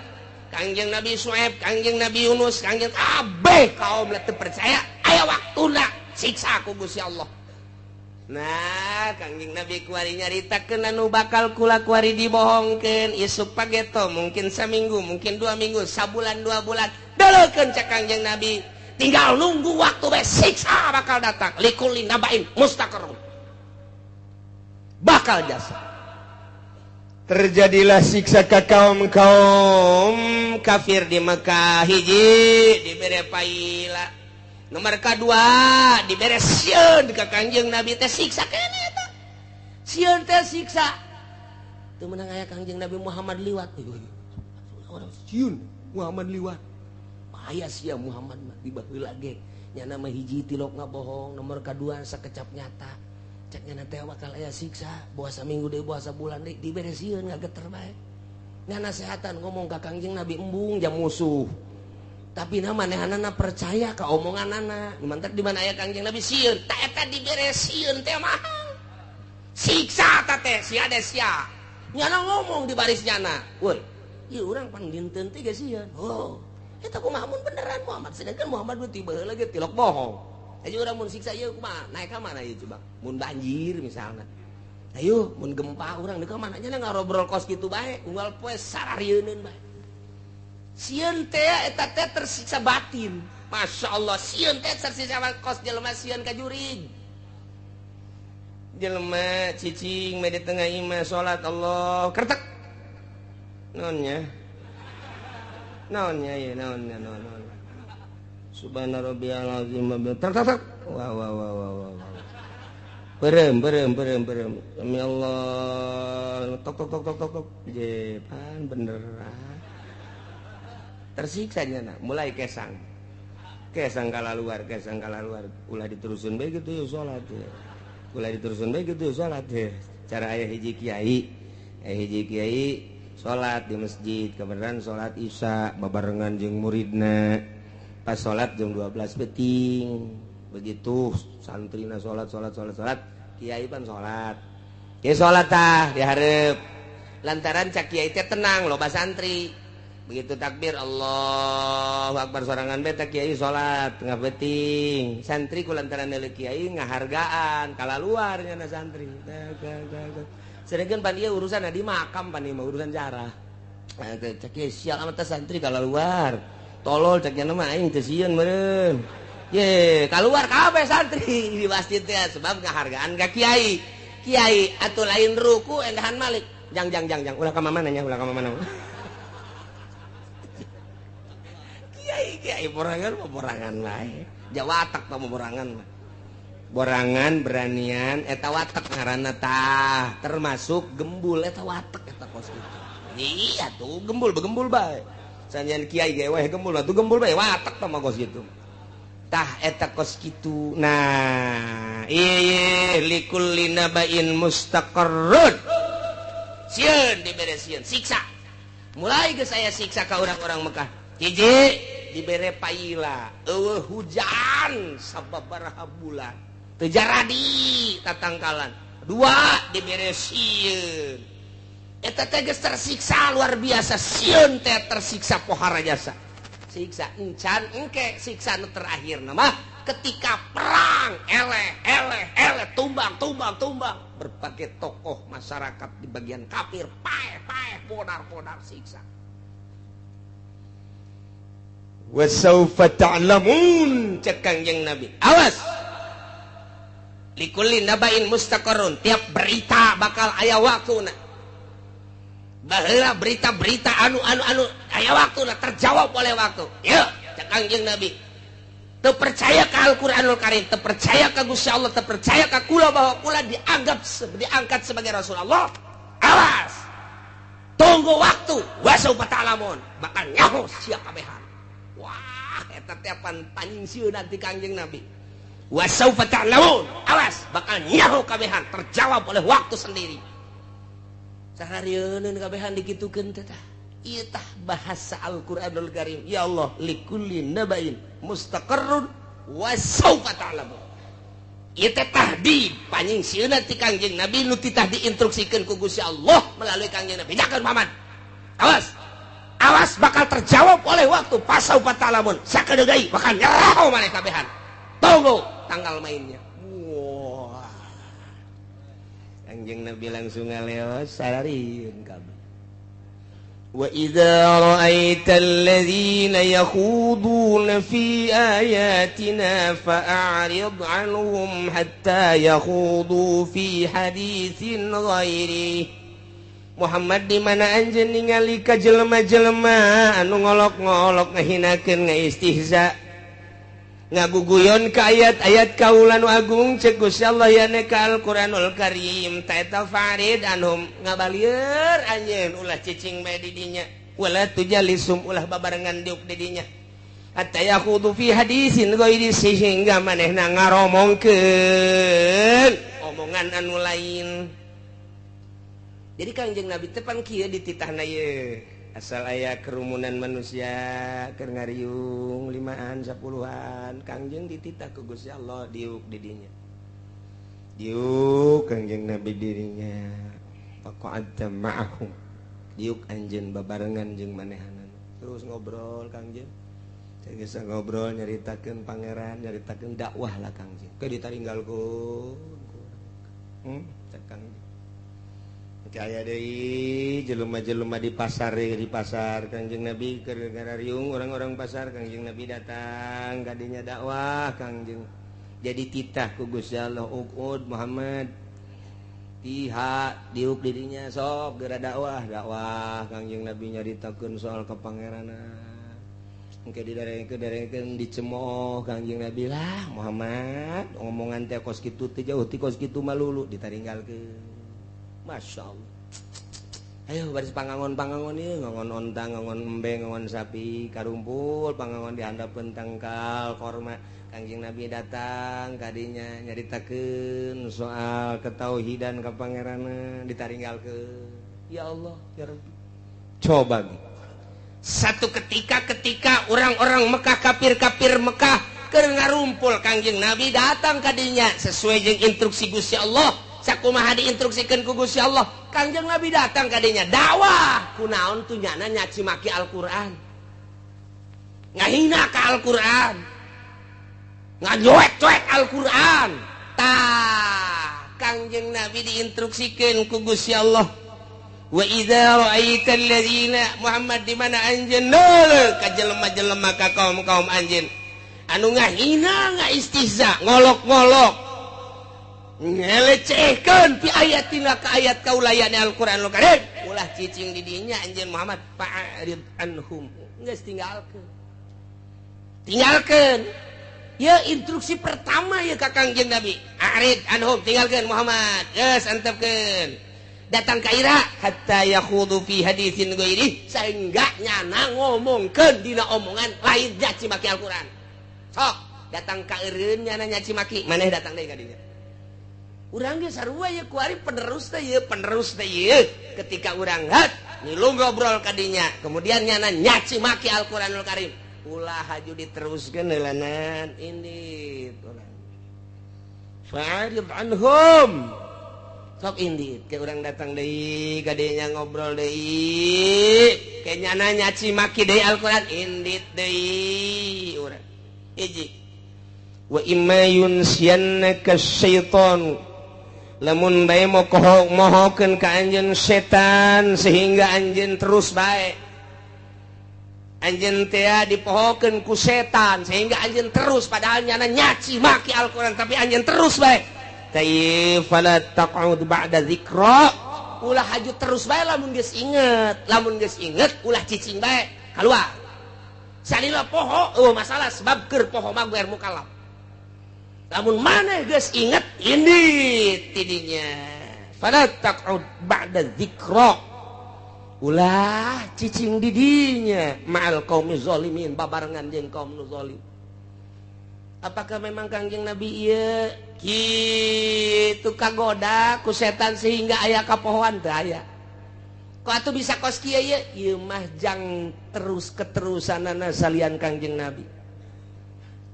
Kangjeng Nabi Syuaib, Kangjeng Nabi Yunus, Kangjeng kabeh kaum teu percaya aya waktuna siksa ku Gusti Allah. Nah, Kangjeng Nabi kuari nyaritakeun anu bakal kula kuari dibohongkeun isuk pageto, mungkin saminggu, mungkin 2 minggu, sabulan 2 bulan. Deleukeun cak Kangjeng Nabi, tinggal nunggu waktu bae siksa bakal datang. Likulli nabain mustaqarrun. Bakal jasa. Terjadilah siksa ka kaum-kaum kafir di Mekah hiji dibere paila. Nomor kedua dibere sieun ka Kangjeng Nabi teh siksa keneh eta. Sieun teh siksa. Teu meunang aya Kangjeng Nabi Muhammad liwat. Orang sieun Muhammad liwat. Bahaya sia Muhammad mah di baheula ge. Nyana mah hiji tilok ngabohong, nomor kedua sakecap nyata. Cek nyana teh bakal aya siksa, boa saminggu deui boa sabulan deui dibere sieun ngageter bae. Nyana sehatan ngomong ka Kangjeng Nabi embung jam musuh. Tapi na manehanana percaya ka omonganana. Mantak di mana aya Kangjeng Nabi sieun, ta eta dibere sieun teh mah. Siksa ta teh sia de sia. Nyana ngomong di baris nyana. Woi, ieu urang pan dinten teh ge sieun. Oh, eta kumaha mun beneran Muhammad, sedangkan Muhammad nu tiba heula ge tilok bohong. Ayo urang mun siksa ieu kumaha? Naik ka mana ieu coba? Mun banjir misalna. Ayo mun gempa urang deuk ka mana nya ngarobrol kos kitu bae, unggal poe sararieun bae. Sieun teh eta teh tersiksa batin. Masya Allah, sieun teh tersiksa kos jelema sieun ka jurig. Jelema cicing di tengah imah salat Allah kertek. Naonnya? Naonnya ieu naonnya naon. Subhana rabbiyal azim tak tak tak. Wah wah wah wah wah. Berem berem berem berem. Demi Allah. Tok tok tok tok tok tok. Jepan beneran. Tersiksa nya mulai kesang. Kesang kala luar, kesang kala luar. Ulah diterusin bae kitu ya salat ya. Ulah diterusin bae kitu ya salat ya. Cara aya hiji kiai, aya hiji kiai salat di masjid, kebenaran salat Isya babarengan jeung muridna. Pas salat jam 12 beting. Begitu santrina salat salat salat salat, kiai pan salat. Kiai salat tah dihareup. Lantaran cak kiai teh tenang loba santri. Begitu takbir Allahu Akbar sorangan beta kiai salat tengah beting. Santri ku lantaran deuleu kiai ngahargaan kala luar nya santri. Sedengkeun pan ieu urusan di makam pan ieu mah urusan jarah. Cak kiai sial amat santri kala luar. Tolol cak nya mah aing teu sieun meureun. Ye, keluar kabeh santri di masjid teh sebab ngahargaan ka kiai. Kiai atuh lain ruku endahan malik. Jang jang jang jang ulah ka mana nya ulah ka mana. Kiai kiai borangan mah borangan wae. Jawatak tah borangan mah. Borangan beranian eta watek ngaranna tah, termasuk gembul eta watek eta kos kitu. Iya tuh gembul begembul bae. Sanjan kiai ge weh gembul atuh gembul bae watek tah mah kos kitu. Tah eta kos kitu. Nah, ieu likulli nabain mustaqarrun. Sieun dibere sieun siksa. Mulai geus aya siksa ka urang-urang Mekah. Hiji dibere paila, eueuh hujan sababaraha bulan. Teu jaradi tatangkalan. Dua dibere sieun. Eta teh geus tersiksa luar biasa, sieun teh tersiksa pohara jasa. Siksa encan engke siksa nu terakhir mah ketika perang eleh eleh eleh tumbang tumbang tumbang berbagai tokoh masyarakat di bagian kafir paeh paeh podar podar siksa. Wa saufa ta'lamun cek Kangjeng Nabi. Awas. Likulli nabain mustaqarrun, tiap berita bakal aya waktuna. Baheula berita-berita anu anu anu aya waktuna terjawab oleh waktu. Yeuh, cek Kangjeng Nabi. Teu percaya ka Al-Qur'anul Karim, teu percaya ka Gusti Allah, teu percaya ka kula bahwa kula dianggap diangkat sebagai Rasulullah. Awas. Tunggu waktu, wa saufa ta'lamun, bakal nyaho sia kabehan. Wah, eta teh pan panyingsieunan ti Kangjeng Nabi. Wa saufa ta'lamun, awas bakal nyaho kabehan, terjawab oleh waktu sendiri. Saharieun kabehan dikitukeun teh tah. Ieu tah bahasa Al-Qur'anul Karim. Ya Allah, likulli nabain mustaqarrun wa saufa ta'lamun. Ieu teh tahdid panyingsieunan ti Kangjeng Nabi nu titah diinstruksikeun ku Gusti Allah melalui Kangjeng Nabi. Bejakeun Muhammad. Awas. Awas bakal terjawab oleh waktu pasaufa ta'lamun. Sakedeui bakal nyeraho maneh kabehan. Tunggu tanggal mainnya. Wah. Kangjeng Nabi langsung ngaleos sararieun kabeh. Wa idza ra'aita alladzina yakhuduna fi ayatina fa'rid 'anhum hatta yakhudu fi haditsin ghairi. Muhammad di mana anjeun ningali ka jelema-jelema anu ngolok-ngolok ngahinakeun ngaistihza ngaguguyon ka ayat-ayat kaula nu agung cek Gusti Allah yane ka Al-Qur'anul Karim ta eta farid anhum ngabalieur anjeun ulah cicing bae di dinya wala tujalisum ulah babarengan diuk di dinya hatta yakhudu fi hadisin ghairi sehingga manehna ngaromongkeun omongan anu lain. Jadi Kangjeng Nabi teh pan kieu dititahna ieu. Asal aya kerumunan manusia keur ngariung 5-an 10-an Kangjeng dititah ku Gusti Allah diuk di dinya. Diuk Kangjeng Nabi dirinya. Faqa'adta ma'ahum. Diuk anjeun babarengan jeung manehanana. Terus ngobrol Kangjeng. Geus ngobrol nyaritakeun pangeran, nyaritakeun dakwah lah Kangjeng. Ke ditaringgalkeun. Cek Kangjeng. Aya deui jelema-jelema di pasar, di pasar Kangjeng Nabi keur ngarariung orang-orang pasar, Kangjeng Nabi datang kadinya dakwah Kangjeng. Jadi titah ku Gusti Allah, uqud Muhammad. Tiha diuk dirinya sok geura dakwah, dakwah Kangjeng Nabi nyaritakeun soal kepangeranan. Engke didarengkeun dicemooh Kangjeng Nabi lah Muhammad ngomongan teh kos kitu teh jauh ti kos kitu malulu ditaringgalkeun. Masya Allah. Ayo baris pangangon-pangangon ieu ngangon onta, ngangon embe, ngangon sapi karumpul pangangon di handapeun tangkal korma. Kangjeng Nabi datang kadinya nyaritakeun soal ketauhidan kapangeranan ditaringgalkeun. Ya Allah, ya Rabbi. Coba gitu. Satu ketika ketika orang-orang Mekah, kafir-kafir Mekah keur ngarumpul, Kangjeng Nabi datang kadinya sesuai jeung instruksi Gusti Allah. Sakumaha diinstruksikeun ku Gusti Allah, Kangjeng Nabi datang kadinya dakwah. Kunaon tuh nyana nyaci maki Al-Qur'an, ngahina ka Al-Qur'an, ngajoek-joek Al-Qur'an. Tah Kangjeng Nabi diinstruksikeun ku Gusti Allah, wa idza ra'aita alladzina Muhammad di mana anjeun ka jelema-jelema ka kaum-kaum anjeun anu ngahina, ngaistihza, ngolok-ngolok, ngelecehkeun fi ayatina ka ayat kaulayane Al-Qur'anul Karim, ulah cicing di dinya anjeun Muhammad, fa'rid anhum, geus tinggalkeun, tinggalkeun. Ya instruksi pertama ya ka Kangjeng Nabi, a'rid anhum, tinggalkeun Muhammad, geus antepkeun. Datang ka ira hatta yakhudu fi haditsin ghairi, sehingga nyana ngomongkeun dina omongan lain nyaci maki Al-Qur'an. Sok datang ka eureun nyana nyaci maki, maneh datang deui ka dinya. Urang ge sarua ye kuari penerus teh ye, penerus teh ye. Ketika urang hat ngilu ngobrol ka dinya, kemudian nyana nyaci maki Al-Qur'anul Karim, ulah haju diteruskeun heulanan indit urang. Fa'rid anhum. Sok indit ke urang datang deui ka dinya ngobrol deui, ke nyana nyaci maki deui Al-Qur'an, indit deui urang. Hiji. Wa imma yunsiyannaka syaitan, lamun bae mohokeun ka anjeun setan sehingga anjeun terus bae, anjeun teh dipohokeun ku setan sehingga anjeun terus, padahal nyana nyaci maki Al-Qur'an tapi anjeun terus bae. Tayyib fala taq'ud ba'da dzikra, ulah haju terus bae lamun geus inget, lamun geus inget ulah cicing bae kaluar. Salila poho eueuh masalah sebab keur poho mah geus mukallaf. Lamun maneh geus inget indit tidinya. Fala taq'ud ba'da dzikra, ulah cicing di dinya ma'al qaumi zalimin, babarengan jeung kaum nu zalim. Apakah memang Kangjeng Nabi ieu kitu kagoda ku setan sehingga aya kapohoan? Teu aya. Kok atuh bisa kos kieu ieu? Ieu mah jang terus keterusanana salian Kangjeng Nabi.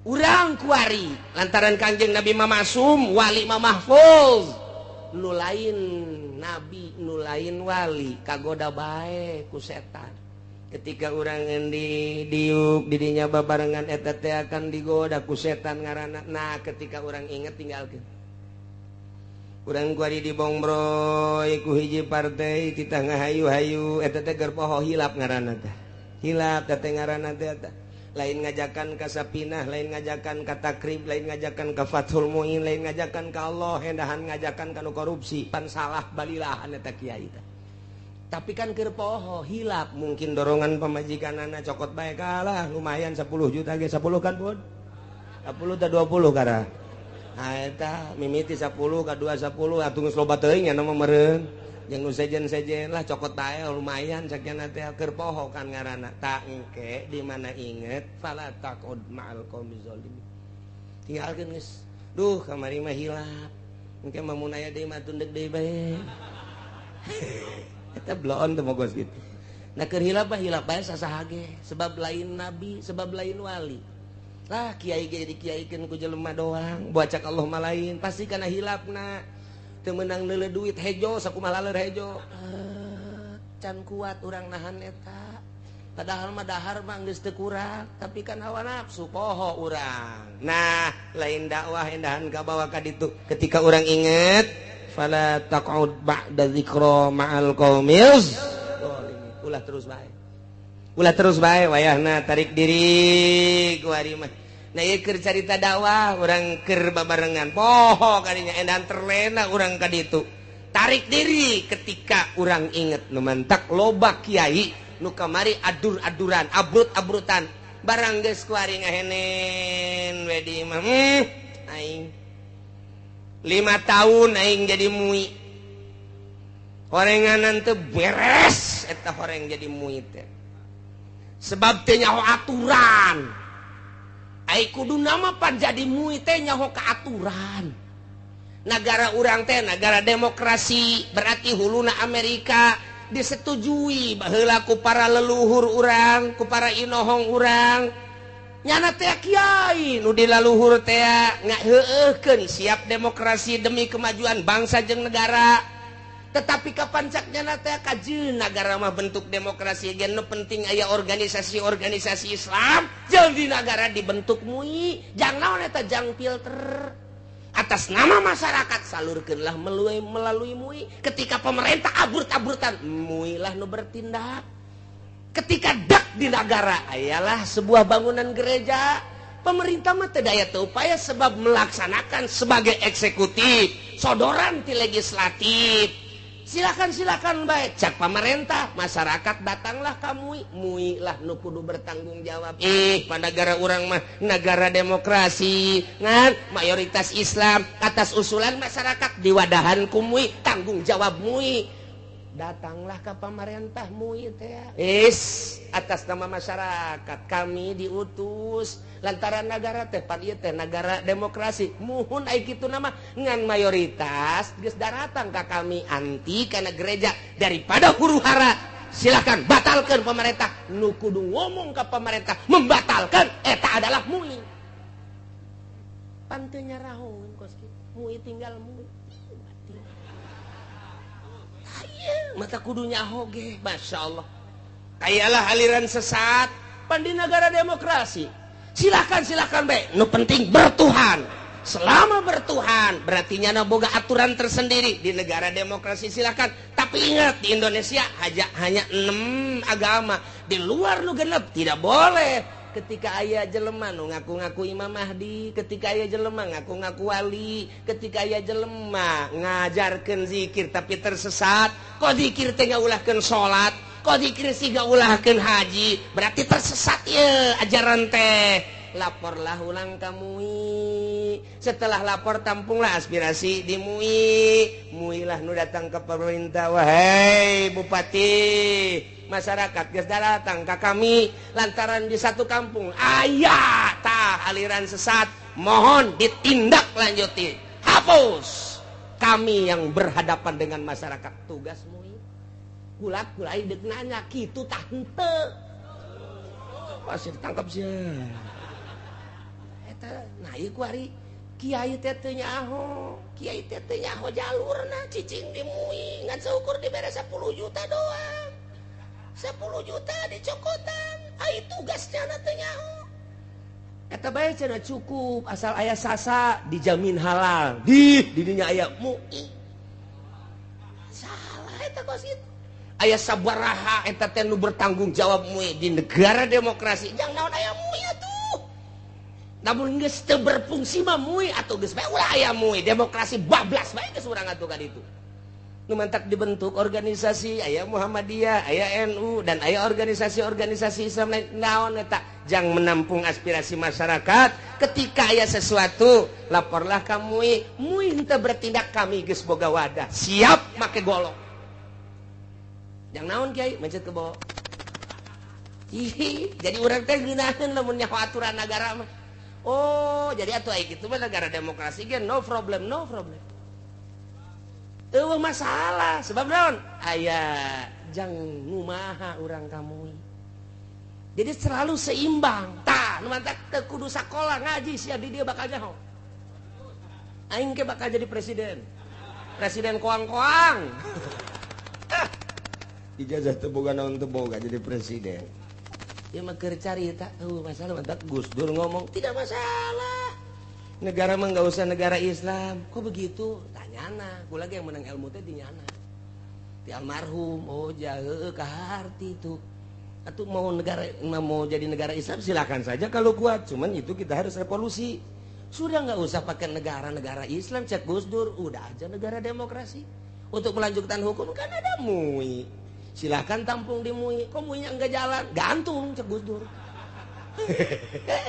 Urang kuari lantaran Kangjeng Nabi mah masum, wali mah mahfuz. Nu lain nabi, nu lain wali kagoda bae ku setan. Ketika urang endi diuk didinya babarengan eta teh akan digoda ku setan ngaranna. Nah, ketika urang inget tinggalkeun. Urang kuari dibongbroy ku hiji partai titah ngahayu-hayu eta teh keur poho hilap ngaranna teh. Hilap teh ngaranna teh eta. Lain ngajakan ka Sapinah, lain ngajakan ka Takrib, lain ngajakan ka Fathul Muin, lain ngajakan ka Allah, hendahan ngajakan ka nu korupsi, pan salah balilahan eta kiai teh. Tapi kan keur poho hilap, mungkin dorongan pamajikanana cokot bae kalah lumayan 10 juta ge, 10 kan bud? 10 ta 20 kara. Ah eta mimiti 10 ka 2 10 atuh geus loba teuing nya mah meureun. Jeung nu sejen-sejen lah cokot bae lumayan sakiana teh keur poho kan ngaranna. Tak engke di mana inget fala taqud ma'al qaumi zalimin. Tinggalkeun geus. Duh kamari mah hilap. Engke mah mun aya deui mah tundek deui bae. Eta bloon teu mogos gitu. Nah keur hilap mah hilap bae sasaha ge, sebab lain nabi, sebab lain wali. Lah kiai ge dikiaikeun ku jelema doang, bacak Allah mah lain, pasti kana hilapna. Teu meunang neuleuh duit hejo sakumaha laleur hejo. Can kuat urang nahan eta. Padahal mah dahar mah geus teu kurang, tapi kan hawa nafsu poho urang. Nah, lain dakwah endahan kabawa ka ditu. Ketika urang inget, fala taq'ud ba'da dzikra ma'al qaumil zalimin. Ulah terus bae. Ulah terus bae wayahna tarik diri ku ari mah. Nah, ieu keur carita dakwah, urang keur babarengan poho kadinya endahan terlena urang ka ditu. Tarik diri ketika urang inget nu mantak loba kiai nu kamari adur-aduran, abrut-abrutan, barang geus ku ari ngahenen we di imah. Aing 5 tahun aing jadi MUI. Horenganan teu beres eta horeng jadi MUI teh. Sebab teu nyaho aturan. Ai kudu nama pan jadi MUI teh nyaho ka aturan. Nagara urang teh nagara demokrasi, berarti huluna Amerika disetujui baheula ku para leluhur urang, ku para inohong urang. Nyana teh kiai nu di leluhur teh ngaheueuhkeun siap demokrasi demi kemajuan bangsa jeung negara. Tetapi kapan cak nyana teh kajeun nagara mah bentuk demokrasi ge nu penting aya organisasi-organisasi Islam jeung di nagara dibentuk MUI. Jang naon eta jang filter. Atas nama masyarakat salurkeunlah melalui MUI. Ketika pemerintah abur-aburtan, MUI lah nu bertindak. Ketika dak di negara ayalah sebuah bangunan gereja, pemerintah mah teu daya teu upaya sebab melaksanakan sebagai eksekutif, sodoran ti legislatif. Silakan baik cak pemerintah, masyarakat datanglah ka MUI, MUI lah nu kudu bertanggung jawab. Pada negara urang mah negara demokrasi, ngan mayoritas Islam, atas usulan masyarakat diwadahan ku MUI, tanggung jawab MUI. Datanglah ke pemerintah MUI teh. Atas nama masyarakat kami diutus lantaran negara teh pan ieu teh negara demokrasi. Muhun ai kitu nama ngan mayoritas geus daratang ka kami anti kana gereja daripada huru hara. Silakan batalkan pemerintah. Nu kudu ngomong ka pemerintah membatalkan eta adalah MUI. Pan teu nyarahoeun kos kitu. MUI tinggal MUI. Mata kudu nyaho ge, Masya Allah. Kayalah aliran sesat pan di negara demokrasi. Silakan bae, nu penting bertuhan. Selama bertuhan berarti nyana boga aturan tersendiri di negara demokrasi silakan. Tapi ingat di Indonesia hanya 6 agama. Di luar nu genep tidak boleh. Ketika aya jelema nu ngaku-ngaku Imam Mahdi, ketika aya jelema ngaku-ngaku wali, ketika aya jelema ngajarkeun zikir tapi tersesat, kok zikir teh ngaulahkeun salat, kok zikir sih ngaulahkeun haji, berarti tersesat ye ajaran teh. Laporlah ulang ka MUI. Setelah lapor tampunglah aspirasi di MUI. MUI lah nu datang ke pemerintah, wahai bupati, masyarakat geus datang ka kami lantaran di satu kampung aya tah aliran sesat, mohon ditindak lanjuti, hapus. Kami yang berhadapan dengan masyarakat, tugas MUI. Kulak-kulai deuk nanya kitu tah henteu. Pasti ditangkap sia. Eta nah ieu ku ari kiai teh teu nyaho, kiai teh teu nyaho jalurna cicing di MUI ngan saukur dibere 10 juta doang. 10 juta dicokotan, ai tugasnya na teu nyaho. Eta bae cenah cukup asal aya sasa dijamin halal. Di dinya aya MUI. Salah eta kos kitu. Aya sabaraha eta teh nu bertanggung jawab MUI di negara demokrasi. Jang naon aya MUI atuh. Namun geus teu berfungsi mah MUI atuh geus bae ulah aya MUI, demokrasi bablas bae geus urang atuh ka ditu. Nu mantak dibentuk organisasi aya Muhammadiyah, aya NU dan aya organisasi-organisasi Islam lain naon eta jang menampung aspirasi masyarakat. Ketika aya sesuatu laporlah ka MUI, MUI henteu bertindak, kami geus boga wadah, siap make golok. Jang naon kiai mencet ke bawah. Jadi urang teh ngeunaheun lamun nyaho aturan nagara mah. Oh, jadi atuh aya kitu mah negara demokrasi ge no problem, no problem. Eueuh masalah sebab naon? Aya jang ngumaha urang ka MUI. Jadi selalu seimbang. Tah, nu mantak teu kudu sakola ngaji sia di dieu bakal nyaho. Aing ge bakal jadi presiden. Presiden koang-koang. Ijazah teu boga naon teu boga jadi presiden. Ieu mah keur carita, masalah mantap Gus Dur ngomong tidak masalah. Negara mah enggak usah negara Islam. Kok begitu? Tanyana, ku lagi yang menang ilmu teh di nyana. Di almarhum, oh jahe kaharti itu. Atau mau negara mau jadi negara Islam silakan saja kalau kuat, cuman itu kita harus revolusi. Sudah nggak usah pakai negara-negara Islam, cek Gus Dur, udah aja negara demokrasi. Untuk melanjutkan hukum kan ada MUI. Silahkan tampung di MUI. Kok MUI-nya enggak jalan? Gantung, cek Gus Dur.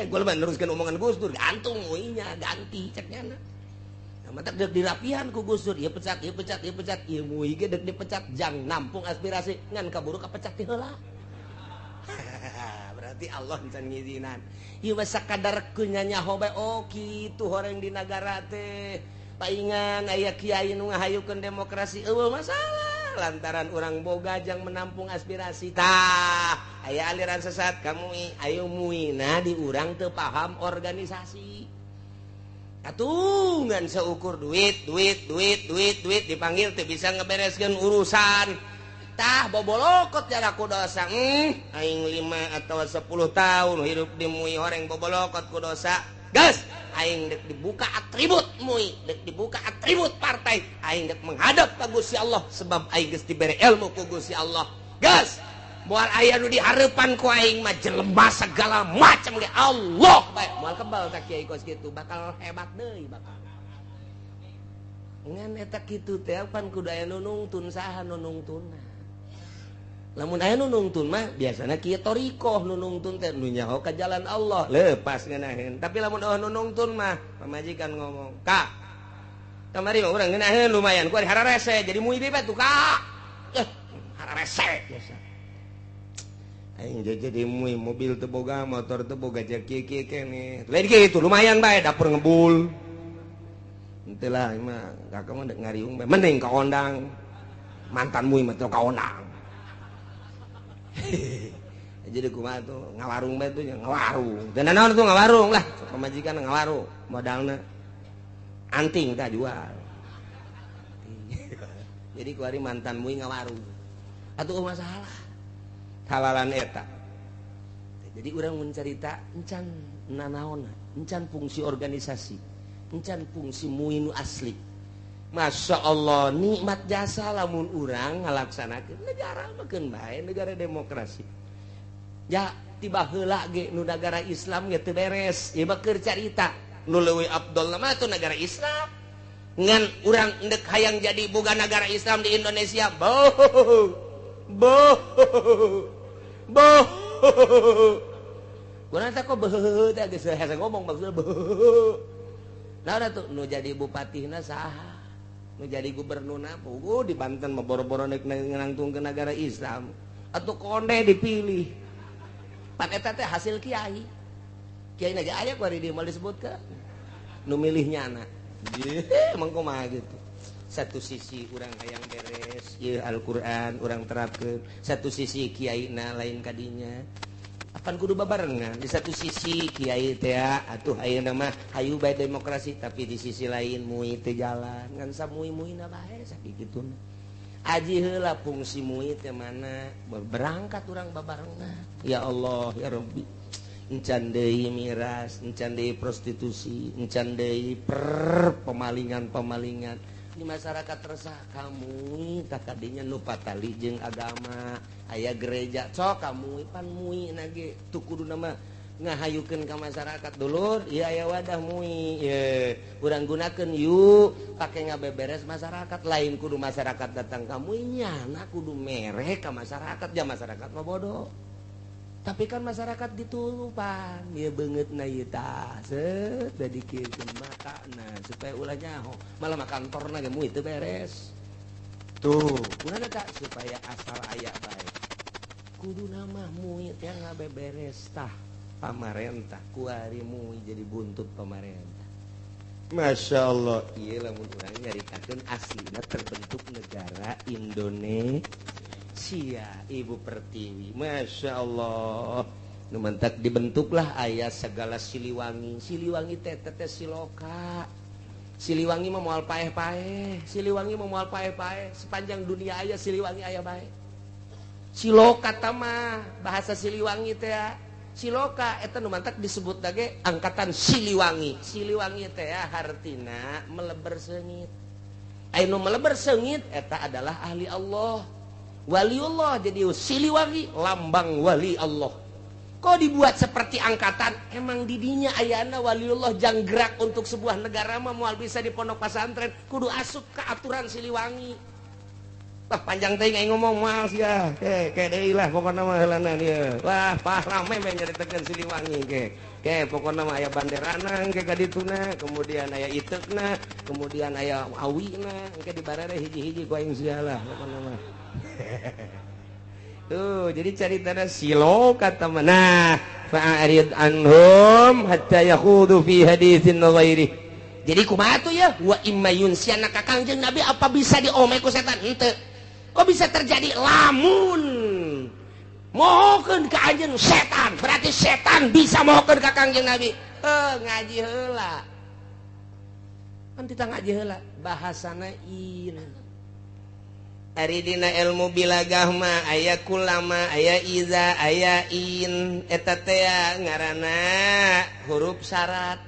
Gue lebih neruskan omongan Gus Dur, gantung MUI-nya, ganti ceknya. Nah, mantap dek dirapihan ku Gus Dur, ieu pecat, ieu pecat, ieu pecat, ieu MUI ge dek dipecat, jang nampung aspirasi ngan kaburu kapecat ti heula. Berarti Allah encan ngizinan. Ieu mah sakadar kunyanyaho bae, oh kitu horeng di nagara teh. Paingan aya kiai nu ngahayukeun demokrasi, eueuh masalah. Lantaran orang boga jang menampung aspirasi tah aya aliran sesat ka MUI, ayo MUI nah di urang teu paham organisasi atuh ngan seukur duit duit duit duit duit dipanggil teu bisa ngebereskeun urusan tah bobolokot jarak ku dosa. Aing 5 atau 10 tahun hidup di MUI horeng bobolokot ku dosa. Gas aing dek dibuka atribut MUI, dek dibuka atribut partai, aing dek menghadap ka Gusti Allah sebab aing geus dibere ilmu ku Gusti Allah. Gas moal aya nu dihareupan ku aing mah jelema segala macam ge Allah bae. Moal kebal tak kiai kos kitu bakal hebat deui bakal. Ngan eta kitu teh pan kudu aya nu nungtun, saha nu nungtunna. Lamun aya nu nungtun mah biasana kieu thoriqoh nu nungtun teh nu nyaho ka jalan Allah lepas ngeunaheun. Tapi lamun eueuh nu nungtun mah pamajikan ngomong, "Kak, kamari mah urang ngeunaheun lumayan ku ari hararese jadi MUI bae tuh, Kak." Hararese biasa. Aing jadi MUI mobil teu boga, motor teu boga jeung kieu-kieu keneh. Lain kitu lumayan bae dapur ngebul. Henteu lah mah kakak mah dek ngariung bae mending ka ondang. Mantan MUI mah teu ka ondang. Jadi kumaha tuh ngawarung bae tuh ngawarung. Dan naon tuh ngawarung lah, pamajikan ngawarung, modalna anting tah jual. Jadi kuari mantan MUI ngawarung. Atuh masalah. Halalan eta. Jadi urang mun carita encan nanaonna, encan fungsi organisasi, encan fungsi MUI nu asli. Masya Allah nikmat jasa lamun urang ngalaksanakeun negara mah keun bae negara demokrasi. Ya tiba heula ge nu negara Islam ge teu beres. Ieu mah keur carita nu leuwih afdol mah tuh negara Islam. Ngan urang endek hayang jadi boga negara Islam di Indonesia. Boh. Boh. Boh. Urang teh kok beuh teh geus hese ngomong maksudna beuh. Nah tuh nu jadi bupatihna saha? Nu jadi gubernurna puguh di Banten mah boro-boro nek nangtung ke negara Islam atau konde dipilih. Pan eta teh hasil kiai. Kiai na ge aya ku ari dieu moal disebutkeun. Nu milih nyana. Emang kumaha gitu. Satu sisi urang hayang beres ieu Al-Qur'an urang terapkeun, satu sisi kiaina lain kadinya. Apan kudu babarengan. Di satu sisi kiai teh atuh ayeuna mah hayu bae demokrasi, tapi di sisi lain MUI teu jalan ngan samui-muina bae sakituna. Aji heula fungsi MUI teh mana berangkat urang babarengan. Ya Allah ya Rabbi, encan deui miras, encan deui prostitusi, encan deui pemalingan-pemalingan di masyarakat resah kamu tak kadinya nu patali jeung agama aya gereja sok kamu pan MUI nage tu kudu nama ngahayukeun ka masyarakat dulur ieu aya wadah MUI ye urang gunakeun yuk pake ngabeberes masyarakat lain kudu masyarakat datang ka MUI nyana kudu mere ka masyarakat ja masyarakat mah bodoh. Tapi kan masyarakat ditulupan ieu beungeutna ieu tah set da dikieun matana supaya ulah nyaho malah mah kantorna ge MUI teu beres. Tuh, kunaon tah supaya asal aya bae. Kuduna mah MUI teh ngabeberes tah pamarentah kuari MUI jadi buntut pamarentah. Masya Allah, ieu lamun urang nyaritakeun aslina terbentuk negara Indonesia Ibu Pertiwi. Masya Allah, nu mantak dibentuklah aya segala Siliwangi. Siliwangi teh teh siloka. Siliwangi mah moal paeh-paeh, Siliwangi mah moal paeh-paeh, sepanjang dunia aya Siliwangi aya bae. Siloka mah bahasa Siliwangi teh ya. Siloka eta nu mantak disebut lagi angkatan Siliwangi. Siliwangi teh ya hartina meleber seungit. Aya nu meleber seungit eta adalah ahli Allah, waliullah. Jadi Siliwangi lambang wali Allah. Kok dibuat seperti angkatan? Emang didinya ayana waliullah jang gerak untuk sebuah negara mah moal bisa di pondok pesantren, kudu asup ke aturan Siliwangi. Wah, panjang teh aing ngomong moal sia. Ke ke deui lah pokona mah heulana ieu. Wah, pah rame meh nyaritakeun Siliwangi ke. Ke pokona mah aya banderana engke ka dituna, kemudian aya iteukna, kemudian aya awina, engke dibarere hiji-hiji ku aing sia lah pokona mah. Tuh, jadi caritana silo kata mana? Fa'arid anhum hatta yakhudu fi haditsin ghairi. Jadi kumaha tuh ya? Wa imma yunsiyanaka Kangjeng Nabi apa bisa diome ku setan? Henteu. Kok bisa terjadi lamun mohokeun ka anjeun setan? Berarti setan bisa mohokeun ka Kangjeng Nabi. Ngaji heula. Kan kita ngaji heula bahasana in. Ari dina ilmu bilagah mah aya kulama, aya iza, aya in. Eta teh ngaranna huruf syarat.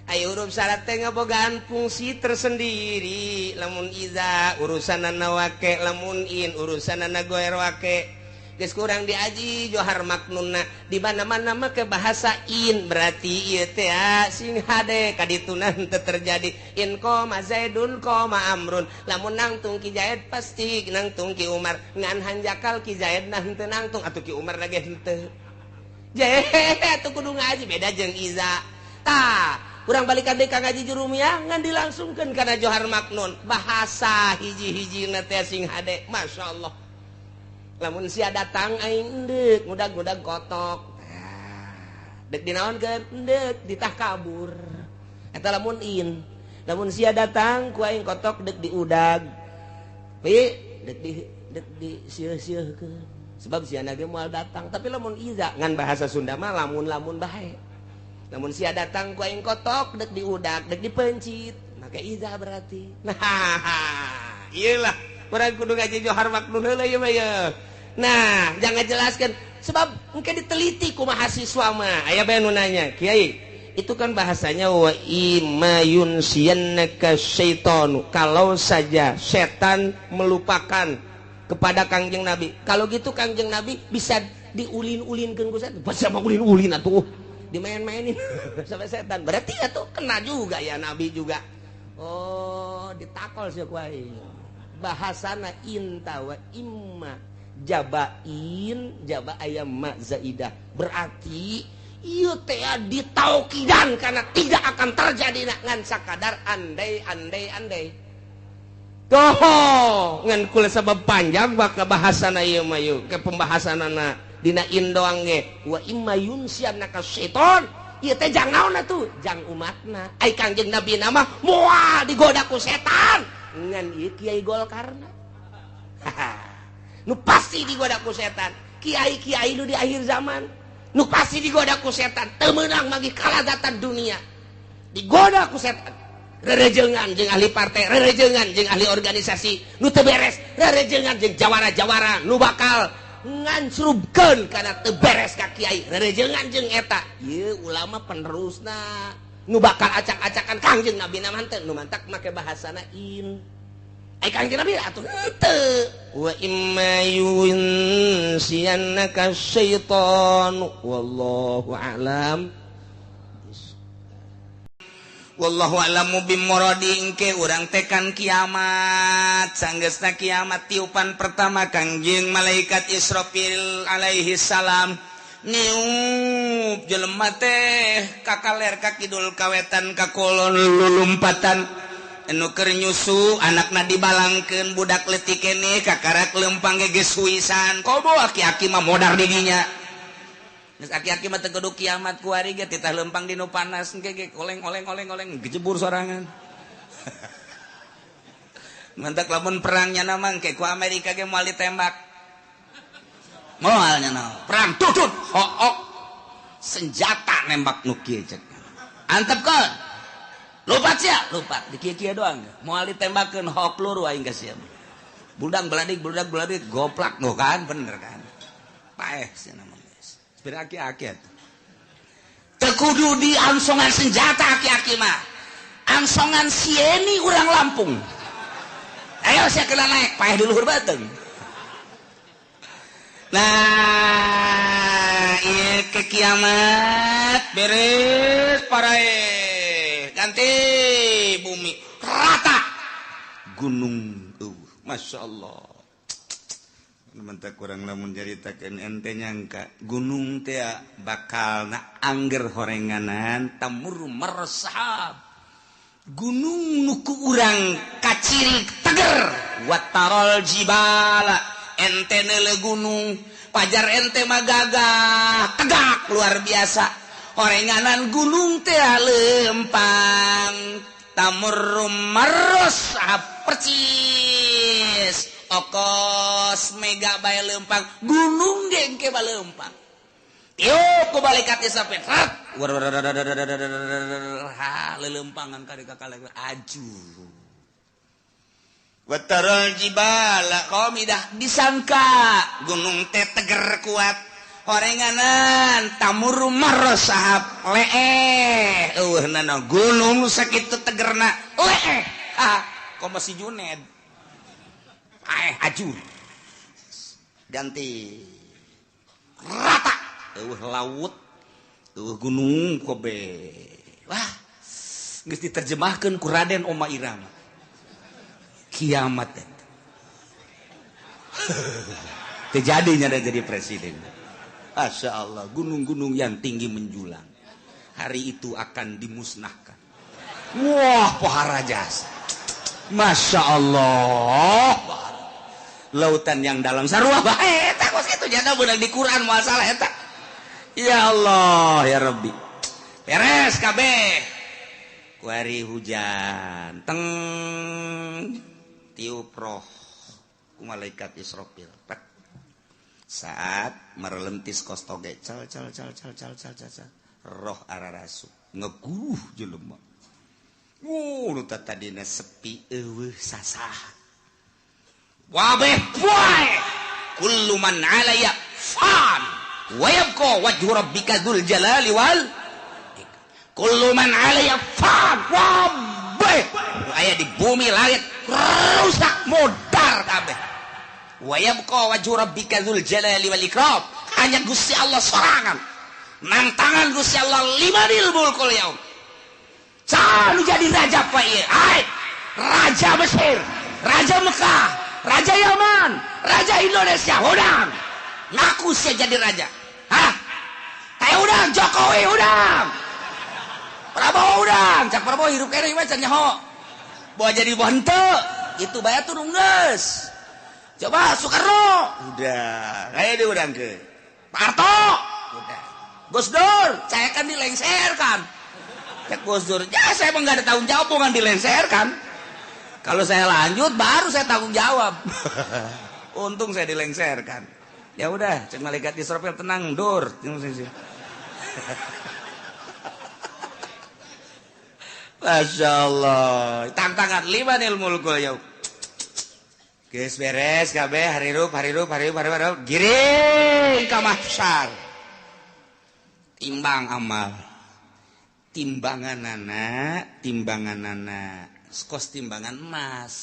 Aya huruf syarat teh ngabogaan fungsi tersendiri. Lamun iza urusanana wake, lamun in urusanana goer wake. Geus kurang diaji Johar Maknunna di mana-mana make bahasa in, berarti ieu teh sing hade kadituna henteu terjadi. In qoma Zaidun qoma Amrun, lamun nangtung Ki Zaid pasti nangtung Ki Umar, ngan hanjakal Ki Zaid nah henteu nangtung atuh Ki Umar lagi henteu. Jehe atuh kudu ngaji beda jeung iza. Tah, urang balikan deui ka ngaji Jurumiyah ngan dilangsungkeun kana Johar Maknun. Bahasa hiji-hijina teh sing hade, masyaallah. Lamun sia datang aing deuk ngudag-ngudag kotok. Deuk dinaonkeun? Deuk ditah kabur. Eta lamun in. Lamun sia datang ku aing kotok deuk diudag. Pi deuk di deuk disieuh-sieuhkeun. Sebab sia ge moal datang. Tapi lamun iza ngan bahasa Sunda mah lamun-lamun bae. Lamun sia datang ku aing kotok deuk diudag, deuk dipencit. Make iza berarti. Nah, iyalah urang kudu ngaji Johar Maknun heula ieu mah ye. Nah, jangan jelaskan sebab mungkin diteliti ku mahasiswa mah. Aya bae nu nanya, "Kiai, itu kan bahasanya wa imma yunsiyannaka syaitanu." Kalau saja setan melupakan kepada Kangjeng Nabi. Kalau gitu Kangjeng Nabi bisa diulin-ulinkeun ku setan. Bisa mah ulin-ulin atuh. Dimain-mainin sampai setan. Berarti atuh kena juga ya Nabi juga. Oh, ditakol sih ku aing. Bahasana inta wa imma jabain jaba ayam ma zaidah, berarti ieu teh ditaukidan karena tidak akan terjadi ngan sakadar andai andai andai. Toh ngan kula sabab panjang bakal bahasana ieu mah ieu ke pembahasanana dina in doang ge wa imma yunsiyanaka syaiton. Ieu teh jang naon atuh jang umatna. Ai Kangjeng Nabi na mah moal digoda ku setan ngan ieu kiai Golkarna. Nu pasti digoda ku setan. Kiai-kiai nu di akhir zaman nu pasti digoda ku setan, teu meunang magi kalazatan dunia. Digoda ku setan. Rerejengan jeung ahli partai, rerejengan jeung ahli organisasi nu teu beres, rerejengan jeung jawara-jawara nu bakal ngancrubkeun kana teu beres ka kiai, rerejengan jeung eta. Ieu ulama penerusna nu bakal acak-acakan Kangjeng Nabi na mah henteu, nu mantak make bahasana in. Ai Kangjeng Nabi atuh henteu. Wa imma yunsiyannaka syaitan wallahu a'lam. Wallahu a'lamu bimuradi. Engke urang tekan kiamat, sanggeusna kiamat tiupan pertama Kangjeng malaikat Israfil alaihi salam niup, jelema teh kakaler ka kidul kawetan kakolon lulumpatan. Anu keur nyusu anakna dibalangkeun, budak leutik keneh kakarak lempang ge geus huisan. Komo aki-aki mah modar didinya. Geus aki-aki mah teu kudu kiamat kuari ge titah lempang di nu panas engke ge oleng oleng oleng oleng gejebur sorangan. Mantak lamun perangnya nama engke ku Amerika ge moal ditembak. Moal nya naon. Perang tutut hook senjata nembak nu kieu cek. Antepkeun. Lupat sia, lupat di kieu-kieu doang. Moal ditembakeun hook peluru aing ka sia. Buldang beladik buldang beladik goplak no kan bener kan. Paeh cenah mah geus. Sepira aki-aki atuh. Teu kudu diangsongan senjata aki-aki mah. Angsongan sieni urang Lampung. Ayo sia kena naik paeh di luhur beuteung. Nah, ieu ke kiamat beres parae. Ganti bumi rata. Gunung Masya Allah. Mentak kurang lamun caritakeun ente nyangka gunung teh bakal na angger horenganan tamur mersahab. Gunung nu ku urang kaciri teger watarol jibala ente neule gunung pajar ente mah gagah tegak luar biasa horenganan gunung teh lempang tamur mersahab percis okos mega bae lempang gunung ge engke balempang tiup ku malaikat Israfil rat ha lelempangan ka kakak aju watarul jibala qamidah disangka gunung teh teger kuat horenganan tamur marosahab leeh eueuhnana gunung sakitu tegerna leeh ah komo si Juned ajur ganti rata eueuh laut eueuh gunung kobe wah geus diterjemahkeun ku Raden Oma Irama kiamat eta teu jadinya da jadi presiden. Masya Allah, gunung-gunung yang tinggi menjulang hari itu akan dimusnahkan. Wah pohara jasa. Masya Allah, lautan yang dalam sarua bae eta kos kitu jana beunang di Quran moal salah eta. Ya Allah ya Rabbi. Beres kabeh. Kuari hujan teng tiup roh ku malaikat Israfil. Pek. Saat merelentis kos toge cal cal cal cal cal cal cal roh ararasu ngeguh jelema. Nu tadina sepi eueuh sasah. Wabeh poe kullu man 'alayya fan wa yabqa wajhu rabbika dzul jalali wal kullu man 'alayya fan. Wabeh aya di bumi langit rusak modar kabeh. Wa yabqa wajhu rabbika dzul jalali wal ikram. Hanya Gusti Allah sorangan. Nang tangan Gusti Allah limanil mulkul yaum. Selalu jadi raja pak ieu. Hai, raja Mesir, raja Mekah, raja Yaman, raja Indonesia. Udang, ngaku saya jadi raja. Hah? Kayak udang, Jokowi udang, Prabowo udang. Cak Prabowo hirup kene mah can nyaho. Bawa jadi henteu, itu bae turun geus. Coba Soekarno, udah, kayak diudang ke. Pak Harto, udah. Gus Dur, saya kan dilengserkan. Cek Gus Dur, ya saya emang gak ada tanggung jawab, bukan dilengserkan. Kalau saya lanjut, baru saya tanggung jawab. Untung saya dilengserkan. Ya udah, cek malaikat Israfil tenang, Dur. Masya Allah, tantangan limanil mulkul yaum. Geus beres kabeh harirup harirup harirup harirup giring ka mahsyar. Timbang amal. Timbanganana, timbanganana, kos timbangan emas.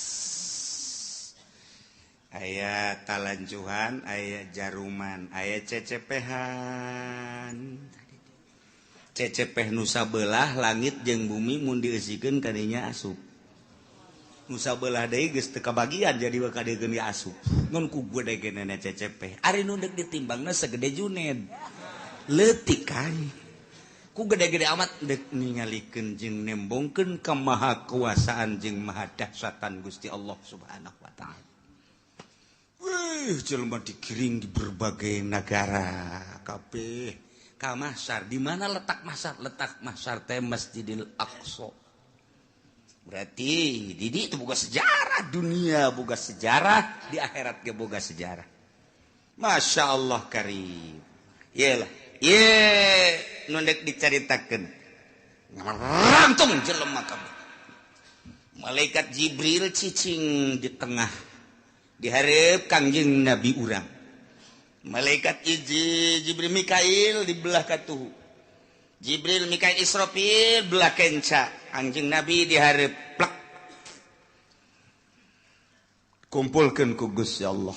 Aya talanjuhan, aya jaruman, aya cecepehan. Cecepeh nu sabelah langit jeung bumi mun dieusikeun kadinya asup. Nusa belah deui geus teu kabagian jadi bakal deukeun di asup. Ngan ku gede-gedena cecepeh. Ari nu deuk ditimbangna segede Juned. Leutik kan. Ku gede-gede amat deuk ningalikeun jeung nembongkeun kemahakuasaan jeung maha dahsyatan Gusti Allah Subhanahu wa taala. Wih, jelema digiring di berbagai negara kabeh ka mahsyar. Di mana letak mahsyar? Letak mahsyar teh Masjidil Aqsa. Berarti Didi itu boga sejarah dunia, boga sejarah di akhirat ge boga sejarah. Masya Allah karim. Iyalah, ye nu deuk dicaritakeun. Ngarangtung jelema kabeh. Malaikat Jibril cicing di tengah Dihareup Kangjeng Nabi urang. Malaikat hiji Jibril Mikail di belah katuhu. Jibril Mikail Israfil belah kenca. Kangjeng Nabi dihareup plek. Kumpulkeun ku Gusti Allah.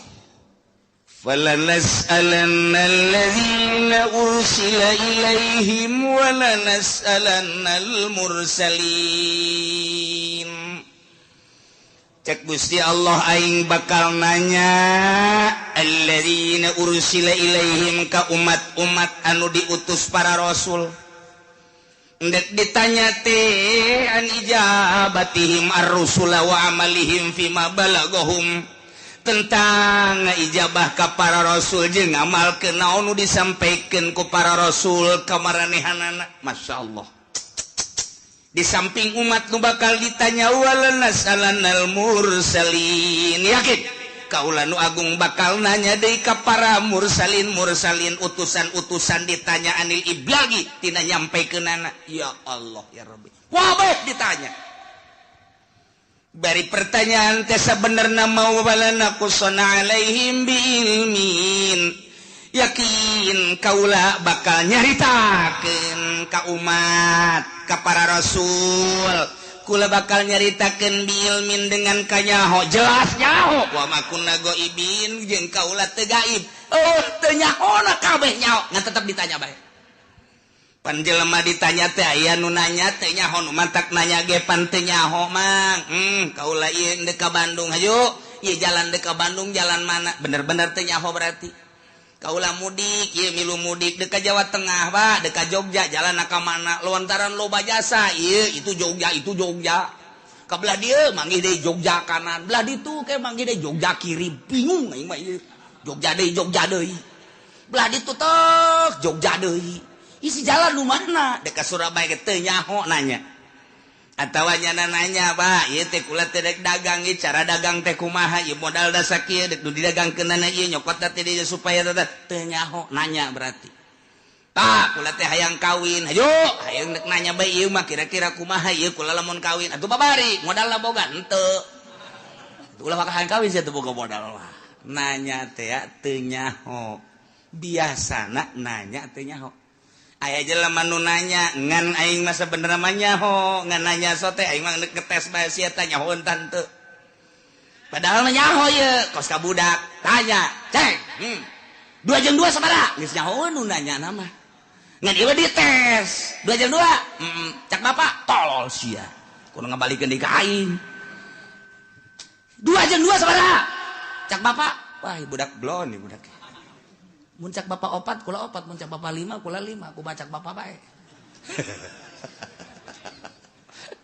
فَلَنَسْأَلَنَّ الَّذِينَ أُرْسِلَ إِلَيْهِمْ وَلَنَسْأَلَنَّ الْمُرْسَلِينَ. Cek Gusti Allah aing bakal nanya alladzina ursila ilaihim ka umat-umat anu diutus para rasul. Ndek ditanya teh an ijabatihim ar-rusula wa amalihim fima balagahum, tentang ijabah ka para rasul jeung ngamalkeun naon nu disampaikeun ku para rasul ka maranehanana. Masya Allah. Di samping umat nu bakal ditanya walanas'alannal mursalin, yakin kaula nu agung bakal nanya deui ka para mursalin mursalin utusan-utusan ditanya anil iblagi tina nyampaikeunana. Ya Allah ya Rabbi, wabeh ditanya. Bari pertanyaan teh sabenerna mau walana qusana alaihim biilmin, yakin kaula bakal nyaritakeun ka umat ka para rasul, kula bakal nyaritakeun biilmin dengan kanyaho jelas nyaho wa ma kunna ghaibin jeung kaula teu gaib, oh teu nyahona kabeh nyaho ngan tetep ditanya bae. Pan jelema ditanya teh aya nu nanya teh nyaho nu mantak nanya ge pan teu nyaho mang. Kaula ieu deuk ka Bandung hayu, ieu jalan deuk ka Bandung jalan mana? Bener-bener teu nyaho berarti. Kaula mudik ieu milu mudik deuk ka Jawa Tengah Pak, deuk ka Jogja jalan ka mana? Lontaran loba jasa ieu itu Jogja itu Jogja. Ka belah dieu manggih deui Jogja kanan, belah ditu ke manggih deui Jogja kiri, bingung aing mah ieu. Jogja deui Jogja deui. Belah ditu tek Jogja deui. Isi jalan lu mana? Deka Surabaya teu nyaho nanya. Atawa nyana nanya, Pak, ieu teh kula teh rek dagang ieu cara dagang teh kumaha? Ieu modal da sakieu dek nu didagangkeunana ieu nyokot teh dieu supaya teu nyaho nanya berarti. Pak, kula teh hayang kawin. Hayu, hayang dek nanya bae ieu mah kira-kira kumaha ieu kula lamun kawin. Atuh babari, modalna boga henteu. Atuh ulah hayang kawin sia teu boga modal lah. Nanya teh teu nyaho. Biasana nanya teu nyaho. Aya jelema nu nanya ngan aing mah sabenerna mah nyaho, ngan nanya sote aing mah ngetes bae sia teh nyaho tante. Padahal mah nyaho ieu kos ka budak, tanya, "Ceng, 2 jeung 2 sabaraha?" Geus nyaho nu nanya na mah. Ngan ieu dites, 2 jeung 2. Cak bapak, tolol sia. Kudu ngabalikeun deui ka aing. 2 jeung 2 sabaraha? Cak bapak, wah budak blon ieu budak. Mun cak bapak opat, kula opat, mun cak bapak lima, kula lima, ku bacak bapak bae.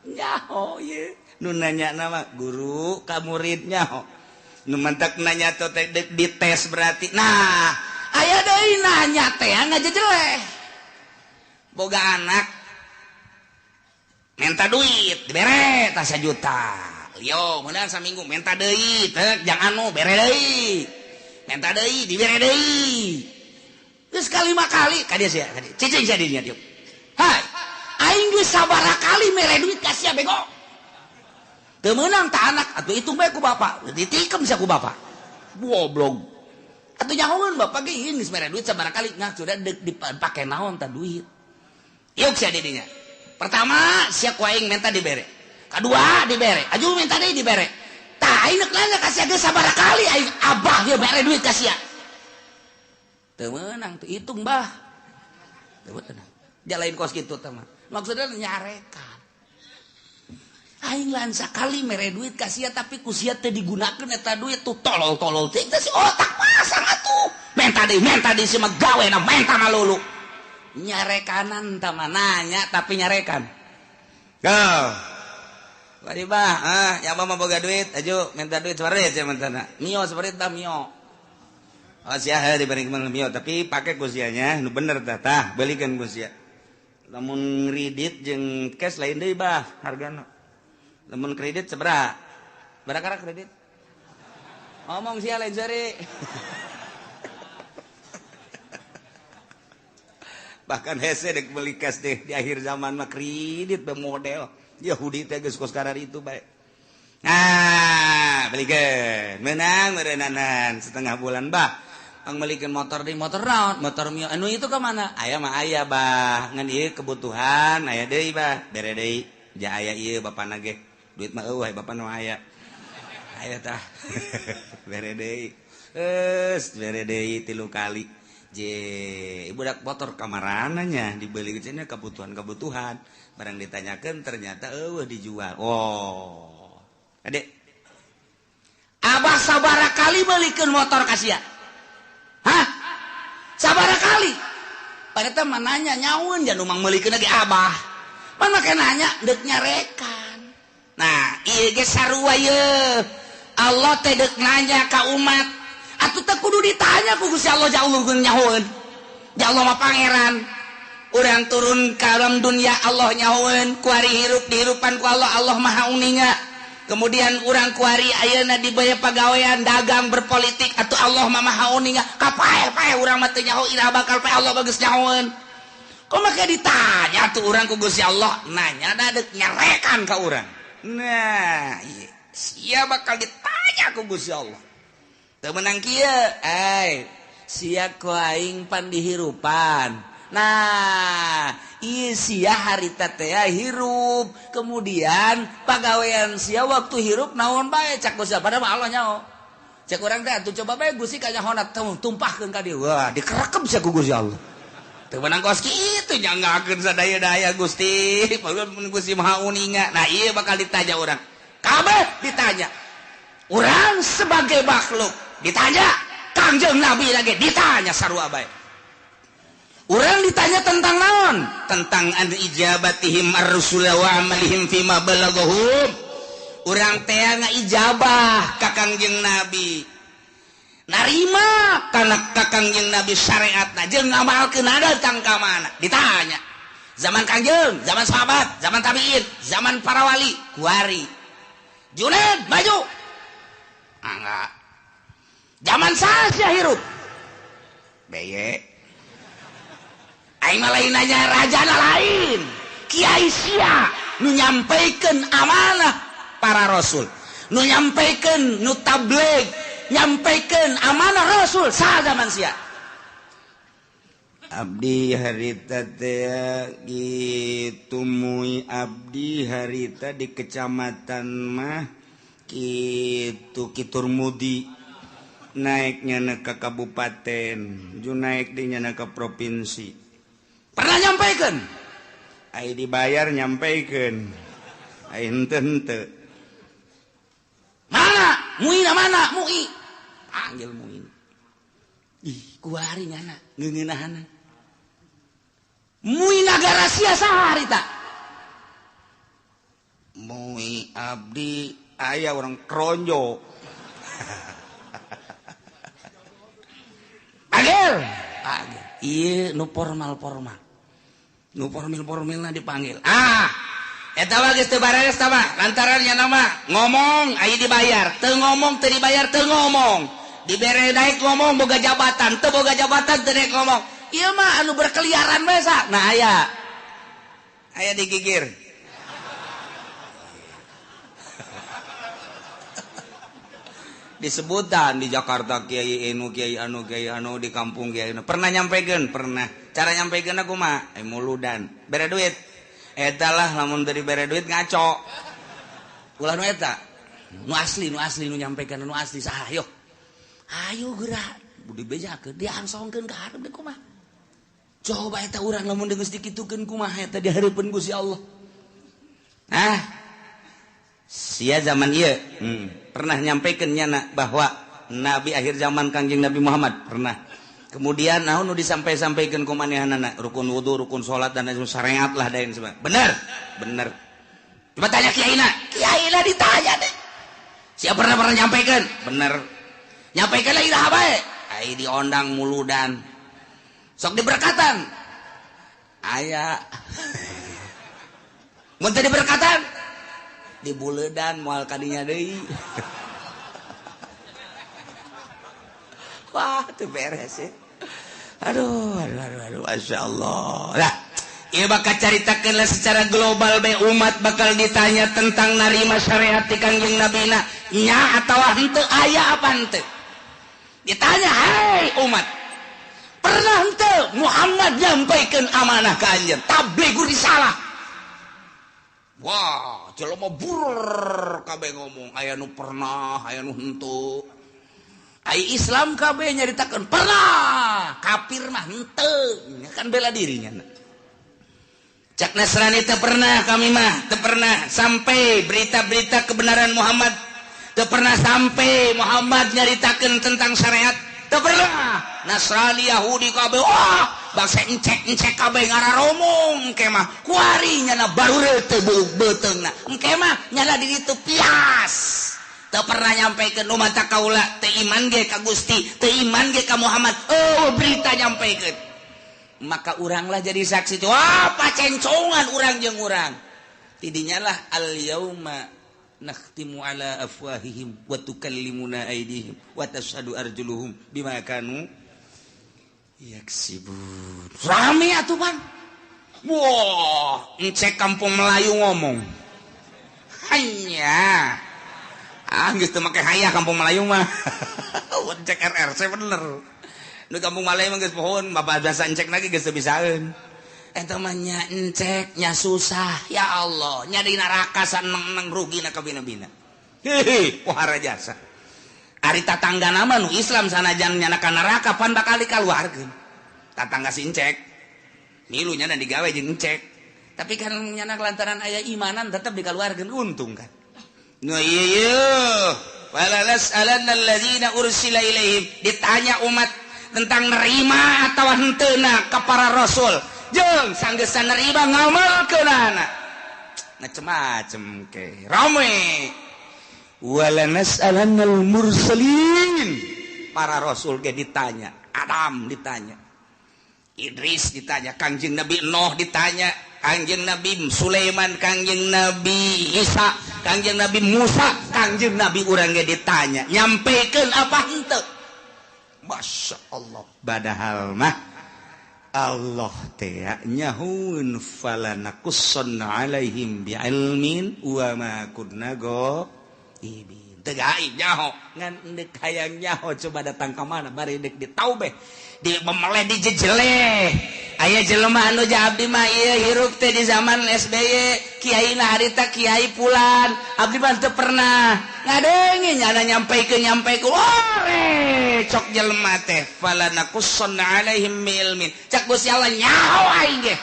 Nyaho ye, nu nanya nama guru ka murid nyaho. Nu mantak nanya teh dites berarti. Nah, aya deui nanya teh ngajejeleh. Boga anak minta duit, dibere tah 1 juta. Lio, meunang saminggu minta deui, teh jang anu bere deui. Minta deui, dibere deui. Geus kalima kali ka dieu sia, ka dieu. Cicing sia dinya dieu. Hai, aing geus sabaraha kali mere duit ka sia bego. Teu meunang ta anak, atuh hitung bae ku bapak. Ditikem sia ku bapak. Goblok. Atuh nyahoeun bapak ge geus mere duit sabaraha kali, nah sudah dipake naon ta duit. Yuk sia di dinya. Pertama sia ku aing minta dibere. Kadua dibere, aju minta deui dibere. Tah aing neuk nanya ka sia geus sabaraha kali aing abah ieu mere duit ka sia. Teu meunang tuh hitung bah. Teu meunang. Jalain kos kitu teh mah. Maksudna nyarekan. Aing lain sakali mere duit ka sia tapi ku sia teu digunakeun eta duit tuh tolol-tolol teh si otak pasang atuh. Menta deui si mah gawena menta malulu. Nyarekanan tah mah nanya tapi nyarekan. Go. Bari bah, ya mah boga duit, aju minta duit separit sia mentana. Mio separit tah mio. Oh sia heuh diberi mio tapi pake ku sianya nu bener tah tah belikeun ku sia. Lamun kredit jeung cash lain deui bah hargana. Lamun kredit sabaraha? Barakara kredit? Ngomong sia lain sore. Bahkan hese dek beli cash deh di akhir zaman mah kredit be model Yahudi teh geus kos karar itu bae. Nah, belikeun meunang meureunnanan setengah bulan bah pangmelikeun motor di motor naon motor mio anu itu ka mana aya mah aya bah ngan ieu kebutuhan aya deui bah bere deui ja aya ieu bapana ge duit mah eueuh bapana mah aya aya tah bere deui geus bere deui 3 kali je budak motor kamarananya dibeli cenah kebutuhan-kebutuhan barang ditanyakeun ternyata eueuh dijual. Oh adek abah sabara kali belikeun motor ka sia? Hah? Sabara kali? Pada mah nanya nyaun jangan umang melikeun lagi abah. Mana make nanya deuk nyarekan. Nah, ieu ge sarua ye. Allah teh deuk nanya ka umat. Atuh teh kudu ditanya ku Gusti Allah jauh nyahoeun. Ya Allah mah pangeran. Urang turun ka alam dunia Allah nyahoeun, kuari hirup dihirupan ku Allah, Allah Maha Uninga. Kemudian urang kuari ayeuna dibaya pagawean dagang berpolitik atau Allah mah Maha Uninga. Kapae-pae urang mah teu nyaho iraha bakal pae Allah bagus nyahoeun. Kok make ditanya tuh urang ku Gusti Allah, nanya da deuk nyarekan ka urang. Nah, ieu sia bakal ditanya ku Gusti Allah. Teu meunang kieu, ai sia ku aing pan dihirupan. Nah, ieu sia harita teh hirup, kemudian pagawean sia waktu hirup naon bae cak Gusti padahal mah Allah nyaho. Cek urang teh atuh coba bae Gusti kanyahona tumpahkeun ka dieu. Wah, dikerekep sia ku Gusti Allah. Teu meunang kos kitu nyanggakeun sadaya-daya Gusti, mun Gusti Maha Uninga. Nah, ieu bakal ditanya urang. Kabeh ditanya. Urang sebagai makhluk ditanya, Kangjeng Nabi lagi ditanya sarua bae. Urang ditanya tentang naon? Tentang an ijabatihim ar-rusul wa amalihim fima balaghum. Urang teh ngaijabah ka Kangjeng Nabi. Narima kana ka Kangjeng Nabi syariatna jeung ngamalkeun datang ka mana? Ditanya. Zaman Kangjeng, zaman sahabat, zaman tabiin, zaman para wali, kuari. Junaid maju. Enggak. Zaman saha hirup? Beye. Aing mah lain nanya rajana lain. Kiai sia nu nyampaikan amanah para rasul, nu nyampaikan nu tabligh, nyampaikan amanah rasul saha zaman sia. Abdi harita teh kitu mui abdi harita di kecamatan mah kitu Kiturmudi naiknya ke kabupaten, ju naik dinya ke provinsi. Pernah nyampaikan? Ai dibayar nyampaikan. Ai henteu henteu. Mana? Muina mana? Mui. Panggil Muin. Ih, kuari nyana ngeungeunahana. Mui nagara sia saha harita? Mui abdi aya orang Kronjo. Panggil. Panggil. Ieu nu formal-formal. Nu formil-formilna dipanggil. Ah, eta mah geus teu bareres tah mah. Lantaran nya nama ngomong aya dibayar, teu ngomong teu dibayar teu ngomong. Dibere naik ngomong boga jabatan, teu boga jabatan teu naik ngomong. Ieu mah anu berkeliaran bae sa. Nah aya. Aya digigir. Disebutan di Jakarta kiai anu kiai anu kiai anu di kampung kiai anu. Pernah nyampekeun? Pernah. Cara nyampekeun aku mah muludan. Bere duit. Eta lah lamun dari bere duit ngaco. Ulah nu eta. Nu asli nu nyampekeun nu asli saha yo. Ayo geura dibejakeun diangsongkeun ka hareup deui kumaha. Coba eta urang lamun geus dikitukeun kumaha eta di hareupeun Gusti Allah. Ah. Sia zaman ieu. Pernah nyampaikan nyana bahwa Nabi akhir zaman Kangjeng Nabi Muhammad pernah. Kemudian naon nu disampai-sampaikan ku manehanana rukun wudu, rukun salat dan lain syariat lah dain sebagainya. Bener? Bener. Coba tanya kiaina. Kiaina ditanya deh. Siapa pernah nyampaikan? Bener. Nyampaikan lah iraha bae. Ai diondang muludan. Sok diberkatan. Aya. Mun teu diberkatan dibuledan moal kadinya deui. Wah, teu beres ya. Aduh, aduh, aduh, aduh, Masya Allah. Lah, ieu bakal caritakeun lah secara global bae umat bakal ditanya tentang narima syariat ti Kangjeng Nabina. Nya atawa henteu aya apa henteu? Ditanya, "Hei umat, pernah henteu Muhammad nyampaikan amanah ka anjeun? Tablighur risalah." Wah, jelema burur kabeh ngomong, aya nu pernah, aya nu henteu. Ai Islam kabeh nyaritakeun pernah, kafir mah henteu, kan bela dirinya. Cak Nasrani teu pernah, kami mah teu pernah sampai berita-berita kebenaran Muhammad, teu pernah sampai Muhammad nyaritakeun tentang syariat, teu pernah. Nasrani, Yahudi kabeh, wah, bangsa encek-encek kabeh ngararomong engke mah kuari nyana baru teu beuteungna. Engke mah nyana di ditu pias. Teu pernah nyampaikan nu mata kaula teu iman ge ka Gusti, teu iman ge ka Muhammad. Oh, berita nyampaikan. Maka uranglah jadi saksi. Wah, pacencongan urang jeung urang. Tidinya lah al yauma nakhtimu ala afwahihim wa tukallimuna aydihim wa tashhadu arjuluhum bima kanu yaksibun. Rame atuh pan. Wah, encek kampung Melayu ngomong. Hanya ah geus teu make hayah kampung Melayu mah. Encek RRC bener. Nu kampung Melayu mah geus pohon, bapak biasa encek lagi geus teu bisaeun. Eta mah nya encek nya susah, ya Allah, nya di neraka saneng-neng rugi na kabina-bina. Hehe, pohara jasa. Ari tatangga nama nu Islam sanajan nyana ka neraka pan bakal dikaluarkeun. Tatangga si encek. Milu nyana digawe jeung encek. Tapi kan nyana lantaran aya imanan tetep dikaluarkeun, untung kan. Nu ieu ieu, wala nas'alanna alladzina ursila ilaihim, ditanya umat tentang nerima atau henteuna ka para rasul. Jeung sanggeusna nerima ngamalkeunana. Macem-macem ke. Rame. Wala nas'alannal mursalin. Para rasul ge ditanya, Adam ditanya, Idris ditanya, Kangjeng Nabi Nuh ditanya, Kangjeng Nabi Sulaiman, Kangjeng Nabi Isa, Kangjeng Nabi Musa, Kangjeng Nabi urang ge ditanya, nyampekeun apa henteu? Masya Allah. Padahal mah Allah teh nyahueun falanakussanna alaihim bi'ilmin wa ma kunna ghaibin. Teu gaib nyaho, ngan deuk hayang nyaho coba datang ka mana bari deuk ditaubeh, di memeleh dijejeleh. Aya jelema anu abdi mah ieu hirup teh di zaman SBY, kiai na harita kiai pulan, abdi mah teu pernah ngadenge nyana nyampaikeun ore cok jelema teh falanakussanna alaihim bi'ilmin. Cak Gusti Allah nyaho aing ge.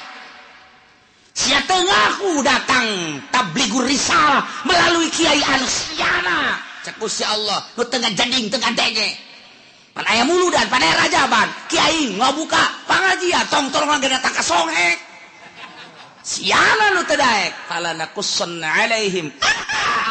Sia teu ngaku datang tablighur risalah melalui kiai anu siana. Cak Gusti Allah nu teu ngajading teu ngadenge. Pan aya muludan, pan aya rajaban, kiai ngabuka pangajian tong-tong ge datang ka songhek. Siana nu teu daek falanakussanna alaihim.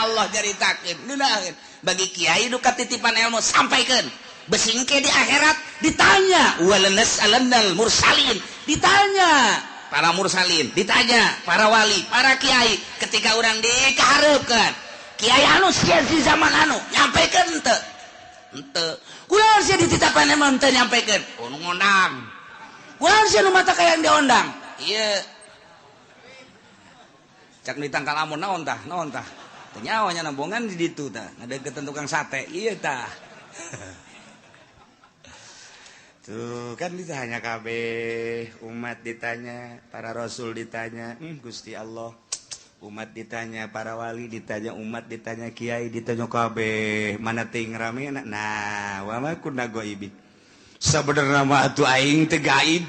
Allah caritakeun ngeunaheun bagi kiai nu katitipan ilmu sampaikeun. Besingke di akhirat ditanya walanas'alannal mursalin, ditanya para mursalin, ditanya para wali, para kiai ketika urang dikahareupeun. Kiai anu sia di zaman anu nyampaikan henteu. Henteu. Kunaon sia dititapan emang teu nyampaikan? Oh, nu ngondang. Kunaon sia nu mata kayang diondang? Ieu. Cak ditangkal amun naon tah? Naon tah? Teu nyawa nya nambongan di ditu tah. Ngadeukeutan tukang sate. Ieu tah. Tuh kan ditanya kabeh, umat ditanya, para rasul ditanya, Gusti Allah. Umat ditanya, para wali ditanya, umat ditanya, kiai ditanya kabeh, mana ting rame nah, wa ma kunna ghaibin. Sabenerna mah atuh aing teu gaib.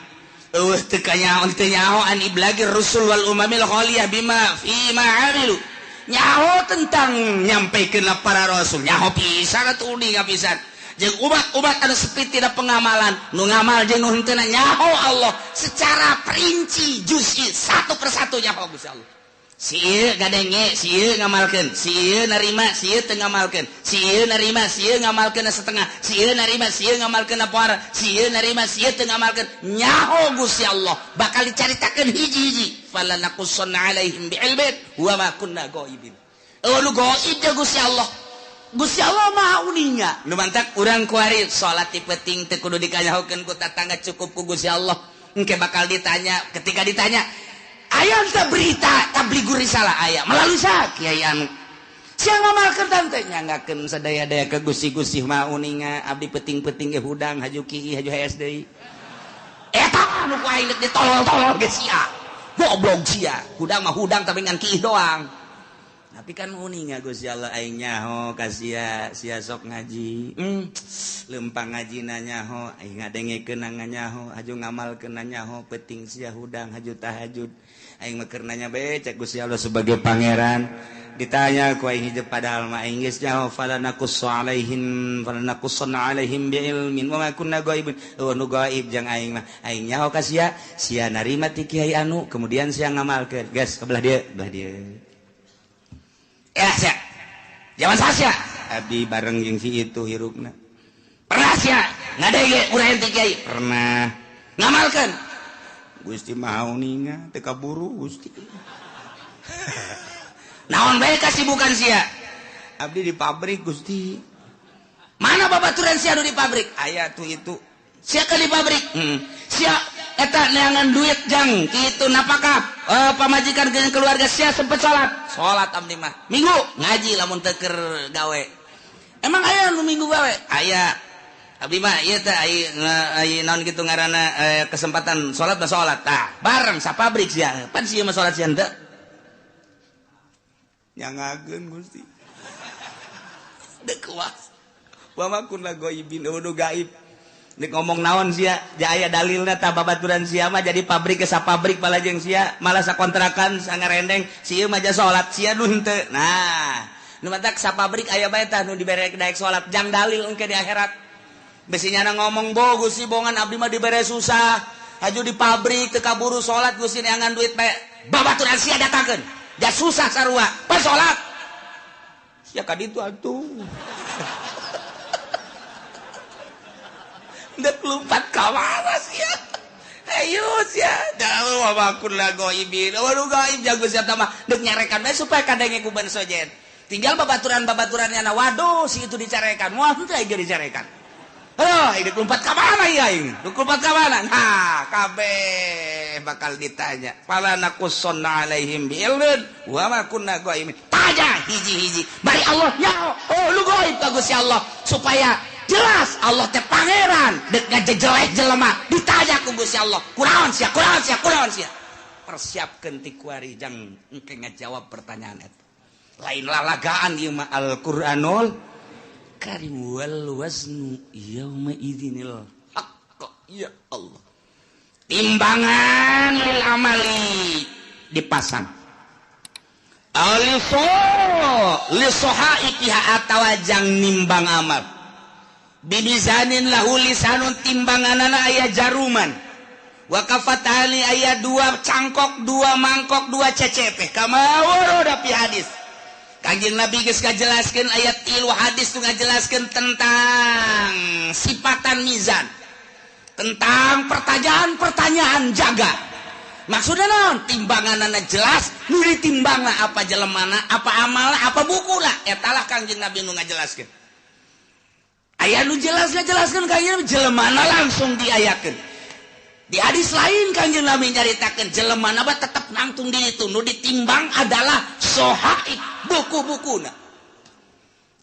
Eueuh teu kanyaho teu nyaho an iblagir rusul wal umamil khaliyah bima fi ma amilu. Nyaho tentang nyampaikeun para rasul, nyaho pisan atuh uninga pisan. Jeung umat-umat anu sepi tina pengamalan, nu ngamal jeung nu henteu nyaho Allah secara perinci juz'i satu persatu nyaho Gusti Allah. Si ieu gadenge, si ieu ngamalkeun, si ieu narima, si ieu teu ngamalkeun, si ieu narima, si ieu ngamalkeun setengah, si ieu narima, si ieu ngamalkeun poara, si ieu narima, si ieu teu ngamalkeun. Nyaho Gusti Allah bakal dicaritakeun hiji-hiji. Falanakussanna alaihim bi'ilmin wa ma kunna ghaibin. Eueuh nu gaib jeung Gusti Allah. Gusti Allah Maha uninga. Nu mantak urang kuari salat ti peuting teu kudu dikanyahokeun ku tatangga, cukup ku Gusti Allah. Engke bakal ditanya, ketika ditanya aya teu berita tablighur risalah aya melalui sa kiai anu. Sia ngamalkeun tante nyanggakeun sadaya-daya ke gusi-gusi mah uninga abdi peting-peting ge hudang haju kiih haju hees deui. Eta nu ku aing deuk ditolol-tolol ge sia. Goblok sia. Hudang mah hudang tapi ngan kiih doang. Tapi kan uninga Gusti Allah aing nyaho ka sia, sia sok ngaji. Lempang ngajina nyaho, aing ngadengekeun nyaho, haju ngamalkeun nyaho, peting sia hudang haju tahajud. Aing mah keur nanya bae cek Gusti Allah sebagai pangeran. Ditanya ku aing hijab padahal mah aing geus nyaho fala naqussu alaihim fala naqussanna alaihim bi ilmin wa ma kunna ghaibin. Oh nu gaib jang aing mah. Aing nyaho ka sia, sia narima ti kiai anu kemudian sia ngamalkeun. Geus ke belah dieu, belah dieu. Ya sia. Zaman sia. Abdi bareng jeung si itu hirupna. Pernah sia ngadege urang ti kiai? Pernah. Ngamalkeun. Gusti Maha uninga teu kaburu Gusti. Naon bae kasibukan sia? Abdi di pabrik Gusti. Mana babaturan sia nu di pabrik? Aya tuh itu. Sia ke di pabrik? Sia eta neangan duit jang kitu napakah? Pamajikan jeung keluarga sia sempet salat. Salat abdi mah. Minggu ngaji lamun teu keur gawe. Emang aya nu minggu gawe? Aya. Abdi mah ieu teh ai naon kitu ngaranna kesempatan salat mah salat. Tah, bareng sa pabrik sia. Pan sia mah salat sia henteu. Nyangakeun Gusti. Deuk kuas. Wa ma kunna ghaibin nu gaib. Nek ngomong naon sia, aya dalilna tah babaturan sia mah jadi pabrik ke sapabrik balajeng sia, malah sakontrakan sangarendeng si ieu mah ja salat sia nu henteu. Nah, nu matak sapabrik aya bae tah nu dibere daek salat jang dalil engke di akhirat. Besi nyana ngomong bo Gusti bongan abdi mah dibere susah, haju di pabrik teu kaburu salat Gusti neangan duit bae. Babaturan sia datangkeun. Ja susah sarua, pas salat. Sia ka ditu atuh. Dek lompat ka mana sia? Ayo sia, da wa ma kunna ghaibin. Waduh gaib jago sia mah dek nyarekan bae supaya kadenge ku ban sojen. Tinggal babaturan-babaturannya na waduh si itu dicarekan. Wah henteu aing dicarekan. Aduh, dek lompat ka mana ieu aing? Dek lompat ka mana? Nah, kabeh bakal ditanya. Fala naqussanna alaihim bi ilmin wa ma kunna ghaibin. Tanya hiji-hiji. Bari Allah nyaho. Oh, lu gaib ka Gusti Allah supaya jelas Allah teh pangeran dek ngajejelek jelema ditanya ku Gusti Allah. Kunaon sia? Kunaon sia? Kunaon sia? Persiapkeun ti kuari jang engke ngajawab pertanyaan eta. Lain lalagaan ieu mah Al-Qur'anul Karim wal waznu yauma idzinil haqq. Ya Allah. Timbangan lil amali dipasang. Aliso lisohaikiha atawa jang nimbang amal. Bibizanin lahu lisanun timbanganana aya jaruman. Wa kafatani aya dua cangkok, dua mangkok, dua cecepe. Kama warada fi hadis. Kanjeng Nabi geus ngajelaskeun ayat 3 hadis tu ngajelaskeun tentang sifatan mizan. Tentang pertanyaan-pertanyaan jaga. Maksudna naon? Timbanganana jelas, nu ditimbangna apa jelemana, apa amalna, apa bukuna. Eta lah Kanjeng Nabi nu ngajelaskeun. Aya nu jelas ngajelaskeun kanjeng jelemana langsung diayakeun. Di hadis lain kanjeng Nabi nyaritakeun jelemana mah tetep nangtung di itu nu ditimbang adalah sohaib buku-bukuna.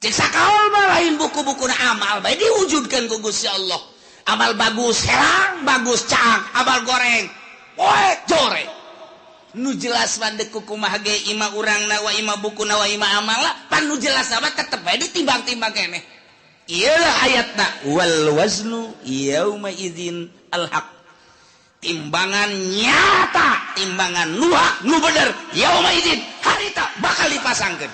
Cek sakaol mah lain buku-bukuna amal bae diwujudkeun ku Gusti Allah. Amal bagus herang, bagus caang, amal goreng poek joreng. Nu jelas mah deuk kumaha ge ima urangna wa ima bukuna wa ima amalna, pan nu jelas mah tetep bae ditimbang-timbang keneh. Iyalah ayatna wal waznu yauma idzin al haq. Timbangan nyata, timbangan nu hak, nu bener yauma idzin harita bakal dipasangkeun.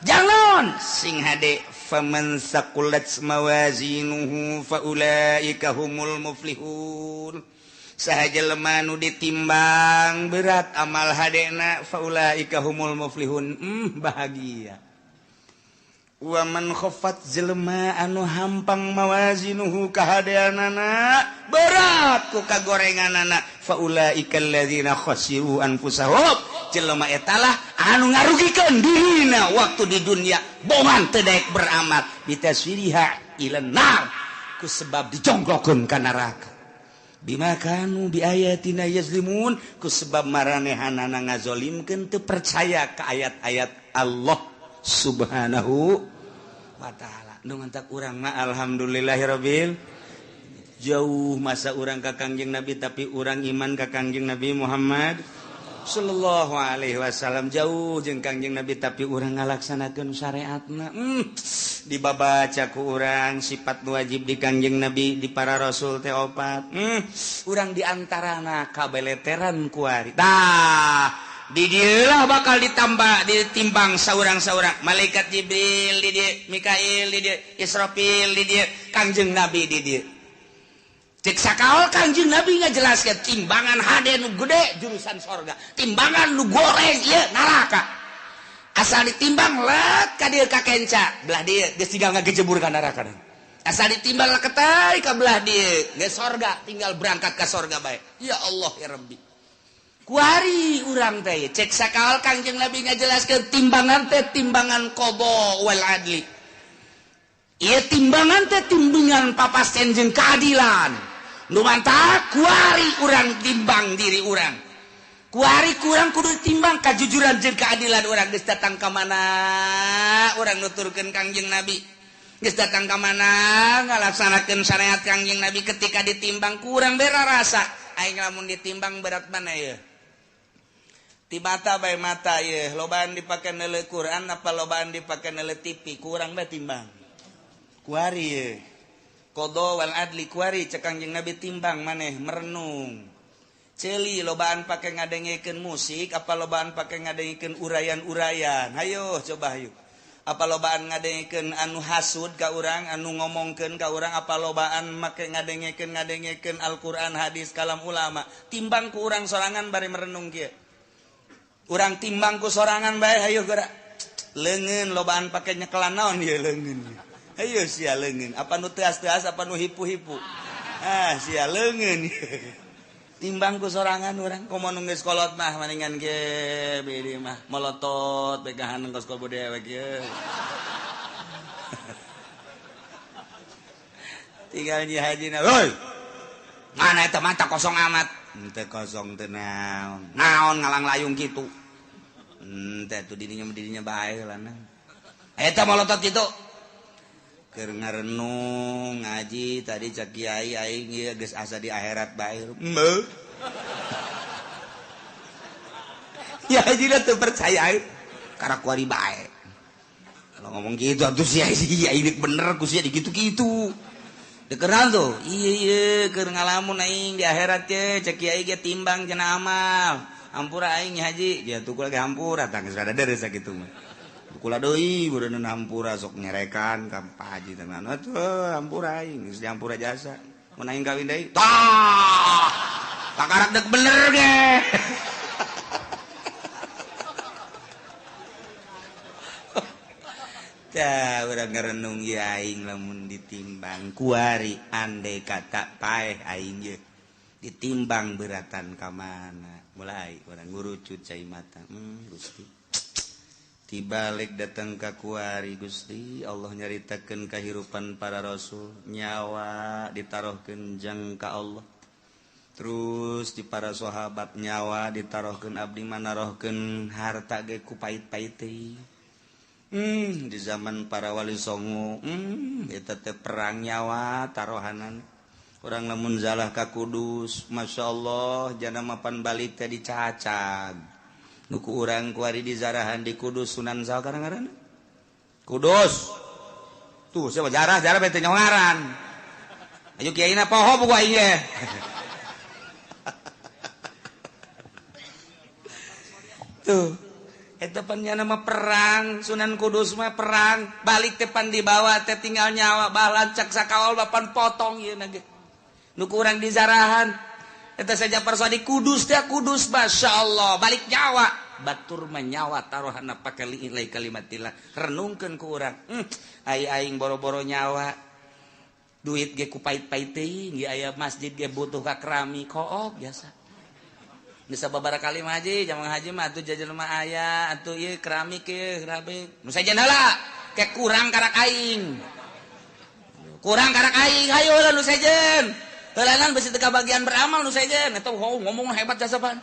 Jangan sing hade faman saqulat mawazinuhu faulaika humul muflihun. Saha jelema nu ditimbang berat amal hadena faulaika humul muflihun. Bahagia. Wa man khaffat jelema anu hampang mawazinuhu kahadeanana berat ku kagorenganana faulaika alladzina khasiru anfusahum. Jelema eta lah anu ngarugikeun dirina waktu di dunia bongan teu daek beramal bitaswiriha ilan nar ku sebab dijongklokeun ka neraka bima kanu biayatina yazlimun ku sebab maranehanana ngazolimkeun teu percaya ka ayat-ayat Allah. Subhanahu wa ta'ala. Nu mantak urang mah alhamdulillahirabbil jauh masa urang ka Kangjeng Nabi tapi urang iman ka Kangjeng Nabi Muhammad sallallahu alaihi wasallam jauh jeung Kangjeng Nabi tapi urang ngalaksanakeun syariatna. Dibabaca ku urang sifat wajib di Kangjeng Nabi di para rasul teh opat. Urang diantarana kabeleteran kuari. Tah, di dieu bakal ditambah ditimbang saurang-saurang. Malaikat Jibril di dieu, Mikail di dieu, Israfil di dieu, Kangjeng Nabi di dieu. Cek sakaol Kangjeng Nabi ngajelaskeun timbangan hade nu gede jurusan sorga, timbangan nu goreng ieu neraka. Asal ditimbang let ka dieu ka kenca, belah dieu geus tinggal ngagejebur ka neraka. Asal ditimbang leketai ka belah dieu geus sorga, tinggal berangkat ka sorga bae. Ya Allah ya Rabbi. Kuari urang teh cek sakaol Kangjeng Nabi ngajelaskeun timbangan teh timbangan qada wal adli. Ieu timbangan teh timbangan papasten jeung keadilan. Nu mantak kuari urang timbang diri urang. Kuari kurang kudu timbang kajujuran jeung keadilan urang geus datang ka mana urang nuturkeun Kangjeng Nabi. Geus datang ka mana ngalaksanakeun syariat Kangjeng Nabi ketika ditimbang kurang bera rasa. Aing lamun ditimbang berat mana ieu? Ti mata bae mata ieu, lobaan dipake neuleuh Quran apa lobaan dipake neuleuh TV, kurang bae timbang. Kuari ieu. Qada wal adli kuari cek Kangjeng Nabi timbang maneh merenung. Ceuli lobaan pake ngadengekeun musik apa lobaan pake ngadengekeun urayan-urayan. Hayo coba hayu. Apa lobaan ngadengekeun anu hasud ka urang, anu ngomongkeun ka urang, apa lobaan make ngadengekeun Al-Qur'an, hadis, kalam ulama. Timbang ku urang sorangan bari merenung kieu. Urang timbang ku sorangan bae hayu geura. Leungeun lobaan pake nyekelan naon ieu leungeun. Ayo sia leungeun, apa nu teas-teas apa nu hipu-hipu. Ah sia leungeun. Timbang ku sorangan urang komo nu geus kolot mah maningan ge bidi mah molotot begahan kos kobo dewek ye. Tinggal nyi hajina, "Hoi. Mana eta mata kosong amat?" Henteu kosong teu naon. Naon ngalang layung kitu. Henteu atuh dirinya bae lah. Eta molotot kitu. Keur ngarenung ngaji tadi cak kiai aing ieu geus asa di akhirat bae. Heuh. Ya haji teu percaya aing karak kuari bae. Kalau ngomong gitu atuh sia sia ini bener ku sia digitu-gitu. Dikeran tuh. Ieu ieu keur ngalamun aing di akhirat ye cak kiai ge timbang cenah amal. Hampura aing haji, dia tuh lagi hampura tah geus rada deres sakitu mah. Kula deui beureun hampura sok nyerekan ka Pak Haji teh atuh hampura aing geus dihampura jasa mun aing kawin deui tah takarak deuk bener ge. Tah urang ngarenung ieu aing lamun ditimbang kuari andai kata paeh aing ye ditimbang beratan ka mana mulai urang ngurucut cai mata Gusti tibalik datang ka kuari Gusti Allah nyaritakeun kahirupan para rasul nyawa ditarohkeun jang ka Allah terus di para sahabat nyawa ditarohkeun abdi manarohkeun harta ge ku pait-pait teh di zaman para wali songo eta teh perang nyawa tarohanan urang lamun zalah ka Kudus masyaallah jana mapan balik teh dicacag nuku urang kuari di zarahan di Kudus Sunan saha ngaranna Kudus tuh siapa jarah jarah bete nyongaran ayo kiaina poho buku aing ge. Tuh eta pan nya nama perang Sunan Kudus mah perang balik teh pan dibawa teh tinggal nyawa balancak sakaol bapan potong ieu na ge nuku urang di zarahan eta saja persoalan di Kudus teh Kudus masyaallah balik nyawa batur menyawa taruhana pake liilai kalimatillah renungkeun ku urang ai aing boro-boro nyawa duit ge ku pait-pait teuing ge aya masjid ge butuh ka keramik kook biasa bisa babaraha kali mah haji jaman haji mah atuh jajan mah aya atuh ieu keramik ieu keramik nu sejen heula ke kurang karak aing hayu heula nu sejen heulanan besi teu kabagian beramal nu sejen eta ngomong hebat jasa pan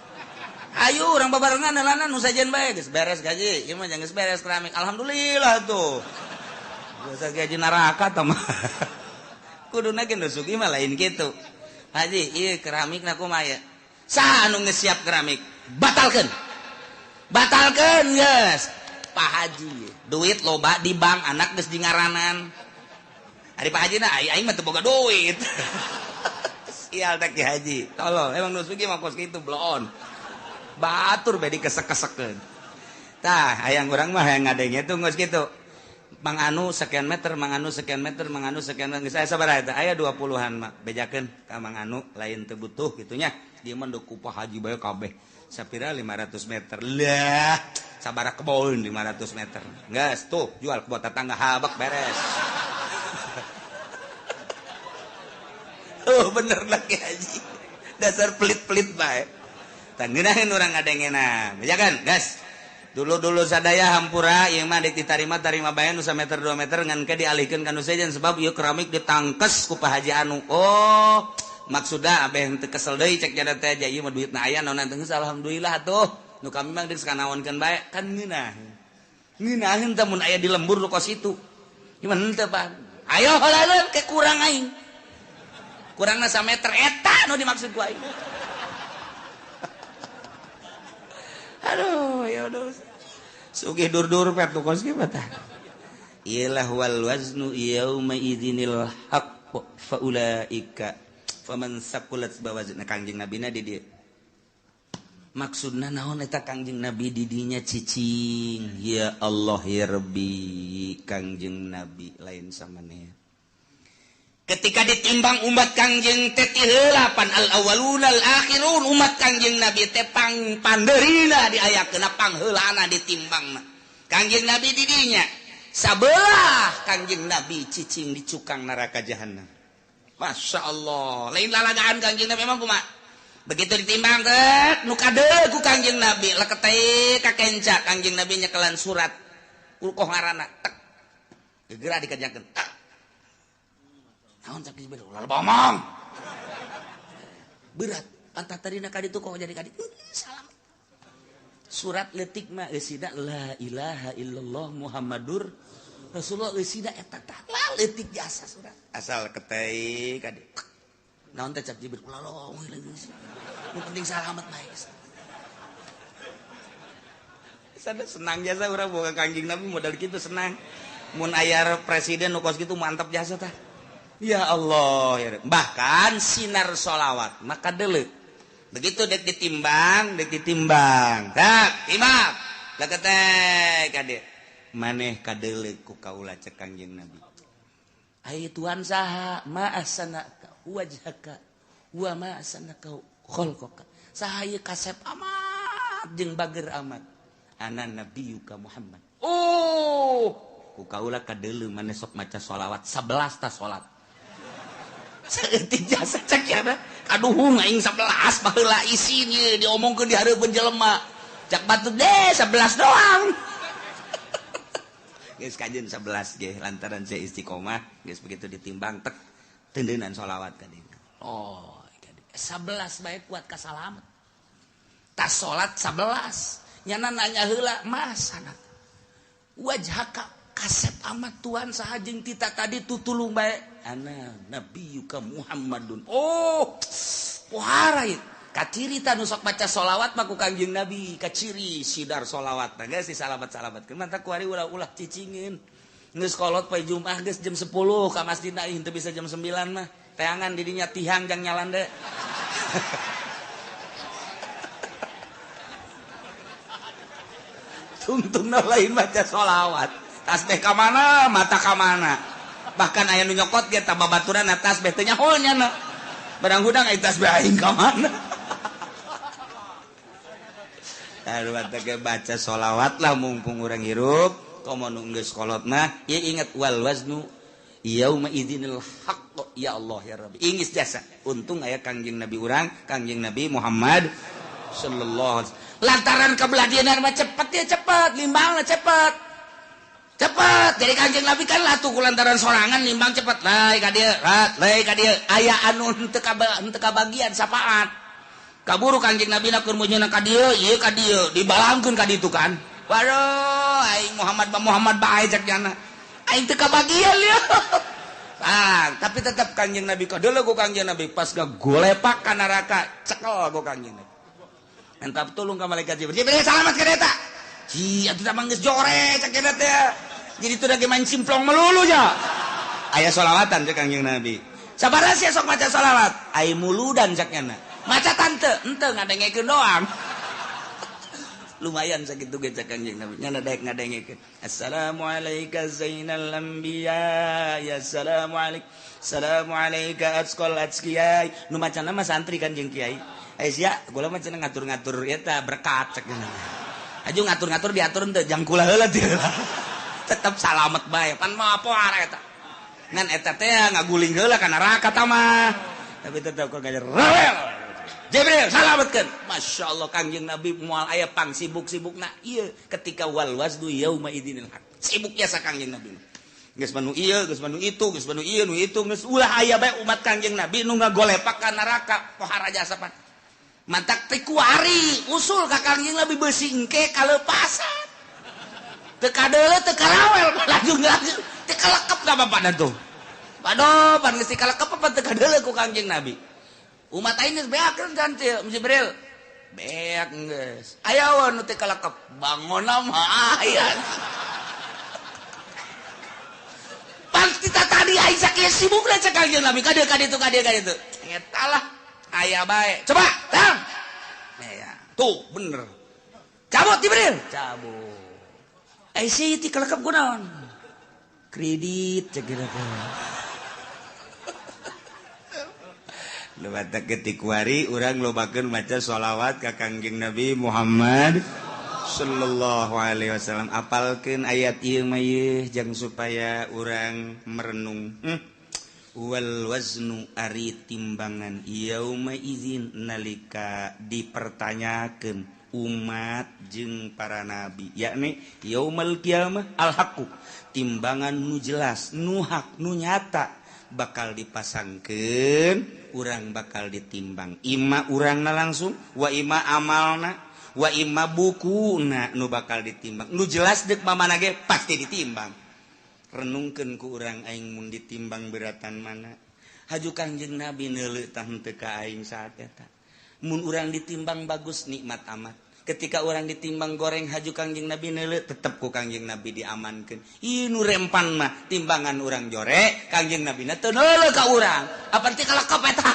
Ayo urang babarengan heulana nu sajen bae geus beres gaji. Ieu mah geus beres keramik. Alhamdulillah tuh. Biasa gaji neraka tah mah. Kuduna ge nu sugih mah lain kitu. Haji, ieu keramikna kumaha ya? Saha anu geus siap keramik? Batalkeun. Batalkeun geus. Pak Haji, duit loba di bank, anak geus dingaranan. Ari Pak Haji na aing mah teu boga duit. Sial teh Ki Haji. Tolol, emang nu sugih mah kos kitu bloon. Batur bae dikesek-kesekeun. Tah, hayang urang mah hayang ngadenge tuh geus kitu. Mang anu sekian meter, mang anu sekian meter, mang anu sekian meter. Geus aya sabaraha eta? Aya 20-an mah. Bejakeun ka mang anu lain teu butuh kitu nya. Ieu mah ku Pak Haji bae kabeh. Sapira 500 meter. Lah, sabaraha kebon 500 meter. Geus tuh jual ke tetangga habak beres. Oh bener lah Ki Haji. Dasar pelit-pelit bae. Tah ngeunaheun urang ngadengena. Bejakeun, geus. Dulu-dulu sadaya hampura ieu mah deuk ditarima tarima bae nu sameter 2 meter ngan ke dialihkeun ka nu sejen sebab ieu keramik ditangkes ku Pak Haji anu. Oh, maksudna abeh teu kesel deui cek jada teh aja ieu mah duitna aya naon teh geus alhamdulillah atuh. Nu kami mah geus kanaonkeun bae kan ngeunah. Ngeunaheun teh mun aya di lembur nu kos itu. Gimana henteu Pak? Ayo heula ke kurang aing. Kurangna sameter eta nu dimaksud ku aing. Aduh, ya udah. Sugih dur-dur pet nu kos kieu tah. Ilah wal waznu yauma idzinil haqq fa ulaika faman saqulat bawazna. Kangjeng Nabina di dieu. Maksudna naon eta Kangjeng Nabi di dinya cicing? Ya Allah ya Rabbi, Kangjeng Nabi lain samaneh. Ketika ditimbang umat Kangjeng teh ti heula pan al awwalun al akhirun, umat Kangjeng Nabi teh pang pandeurina diayakeun pangheulana ditimbangna. Kangjeng Nabi di dinya sabelah Kangjeng Nabi cicing di cukang neraka jahanam. Masya Allah, lain lalagaan Kangjeng Nabi emang kumaha? Begitu ditimbang teh nu kadeul ku Kangjeng Nabi leketeh ka kenca Kangjeng Nabi nyekelan surat ulkoh ngaranna tek gegera dikajakeun. Naon cak Jibril ulah bomong. Berat, pantat tadina ka ditu kok jadi ka ditu. Salam. Surat leutik mah eusina la ilaha illallah Muhammadur Rasulullah eusina eta tah leutik jasa surat. Asal ketei ka ditu. Naon teh cak Jibril ulah lomong geus. Nu penting salamet bae. Sana senang jasa urang boga Kangjeng Nabi modal kitu senang. Mun aya presiden nu kos kitu mantap jasa tah. Ya Allah, ya. Bahkan sinar sholawat maka deuleu. Begitu dek ditimbang, tak timbang. Leketek kade. Maneh kadeuleu ku kaula cek Kangjeng Nabi. Ai Tuhan saha ma ahsanaka wajhaka wa ma ahsanaka khalqaka. Saha ieu kasep amat jeung bager amat. Ana nabiyuka Muhammad. Oh, ku kaula kadeuleu maneh sok maca sholawat 11 ta salat. Saeutik jasa cek ya kaduhung aing 11 baheula isin ieu diomongkeun di hareupeun jelema. Cak batu deh 11 doang. Geus kajeun 11 ge lantaran saya istiqomah geus begitu ditimbang tek tendeunan sholawat ka dieu. Oh, 11 bae kuat ka salamet. Tas salat 11. Nyana nanya heula mas anak. Wajhaka kasep amat Tuhan saha jeung tita tadi tutulung bae. Ana nabiyuka Muhammadun. Oh, pohara ieu. Kaciri ta nu sok maca sholawat mah ku Kangjeng Nabi, kaciri sidar sholawat. Nah geus disalamat-salamatkeun. Mantap ku ari ulah-ulah cicingeun. Geus kolot poe Jumat geus jam 10 ka masjid aing teu bisa jam 9 mah. Teangan di dinya tihang jang nyalande. Tungtungna lain maca sholawat. Tasbih ka mana, mata ka mana. Bahkan aya nu nyokot ge tah babaturan tasbih teh nyaho nya. Barang hudang aya tasbih aing ka mana. Aduh teh baca sholawat lah mumpung urang hirup, komo nu geus kolot mah ieu inget wal waznu yauma idzinil haqq ya Allah ya Rabbi. Ingis jasa. Untung aya Kangjeng Nabi urang, Kangjeng Nabi Muhammad sallallahu alaihi wasallam. Lantaran kebelah mah cepet ya cepet, limbangna cepet. Cepet. Jadi Kangjeng Nabi kan latuh ku lantaran sorangan limbang cepet. Lai ka dieu, rat, lai ka dieu. Aya anu henteu kabagian sapaat. Kaburu Kangjeng Nabi na keur meunyeuna ka dieu, ieu ka dieu, dibalangkeun ka ditu kan. Waduh, aing Muhammad ba Muhammad bae cek nyana. Aing teu kabagian ieu. Ah, tapi tetap Kangjeng Nabi kadeuleu ku Kangjeng Nabi pas gagolepak ka neraka, cekel ku Kangjeng Nabi. Entap tulung ka malaikat Jibril. Jibril salamat ka eta. Ci, atuh mah geus jore cek eta teh. Jadi teu lagi main simplong melulu ja. Aya sholawatan cek Kangjeng Nabi. Sabaraha sia sok maca sholawat? Ai muludan cek nyana. Maca tante, henteu ngadengekeun doang. Lumayan sakitu ge cek Kangjeng Nabi. Nyana daek ngadengekeun. Assalamualaika zainal anbiya, ya assalamualaik. Assalamualaika atqal atqiyai. Nu macana mah santri kan jeung kiai. Ai sia, kula mah cenah ngatur-ngatur eta berkat cek nyana. Aju ngatur-ngatur diatur henteu jang kula heula teu. Tetep salamet bae. Pan mah poar eta. Ngan eta teh ngaguling heula ka neraka ta mah. Tapi tetep kok gajer rawel. Jibril salametkeun. Masya Allah Kangjeng Nabi moal aya pang sibuk-sibukna ieu ketika wal waznu yauma idzinil haq. Sibuk jasa Kangjeng Nabi. Geus manu ieu, geus manu itu, geus manu ieu, nu itu, geus ulah aya bae umat Kangjeng Nabi nu ngagolepak ka neraka pohara jasa pan. Mantak teh kuari usul ka Kangjeng Nabi beusi engke kaleupasan. Teu kadeuleu teu karawel laju-laju teu kalekep ka bapakna tuh. Waduh, pan geus kalekep apa teu kadeuleu ku Kangjeng Nabi. Umat aing geus beakeun kan teu Jibril. Beak geus. Aya we nu teu kalekep, bangonna mah aya. Pan kita tadi aing sakieu sibukna cek Kangjeng Nabi ka dieu ka ditu ka dieu ka ditu. Eta lah aya bae. Coba, tang. Ya, tuh bener. Cabut Jibril, cabut. Ai si teu kalekep kunaon? Kredit cek teh. Lewat ketik wari urang lobakeun maca sholawat ka Kangjeng Nabi Muhammad sallallahu alaihi wasallam. Apalkeun ayat ieu mah ieu jang supaya urang merenung. Wal waznu ari timbangan yauma idzin nalika dipertanyakeun umat jeung para nabi, yakni yaumal qiyamah al haqqu, timbangan nu jelas, nu hak, nu nyata bakal dipasangkeun, urang bakal ditimbang. Ima urangna langsung, wa ima amalna, wa ima bukuna nu bakal ditimbang. Nu jelas deuk mamana ge pasti ditimbang. Renungkeun ku urang aing mun ditimbang beratan mana. Haju Kangjeng Nabi neuleuh tah henteu ka aing saat eta. Mun urang ditimbang bagus nikmat amat. Ketika orang ditimbang goreng haju Kangjeng Nabi neuleuh tetep ku Kangjeng Nabi diamankeun. Ieu nu rempan mah timbangan urang jore, Kangjeng Nabi na teu neuleuh ka urang. Apa teh kalekep eta?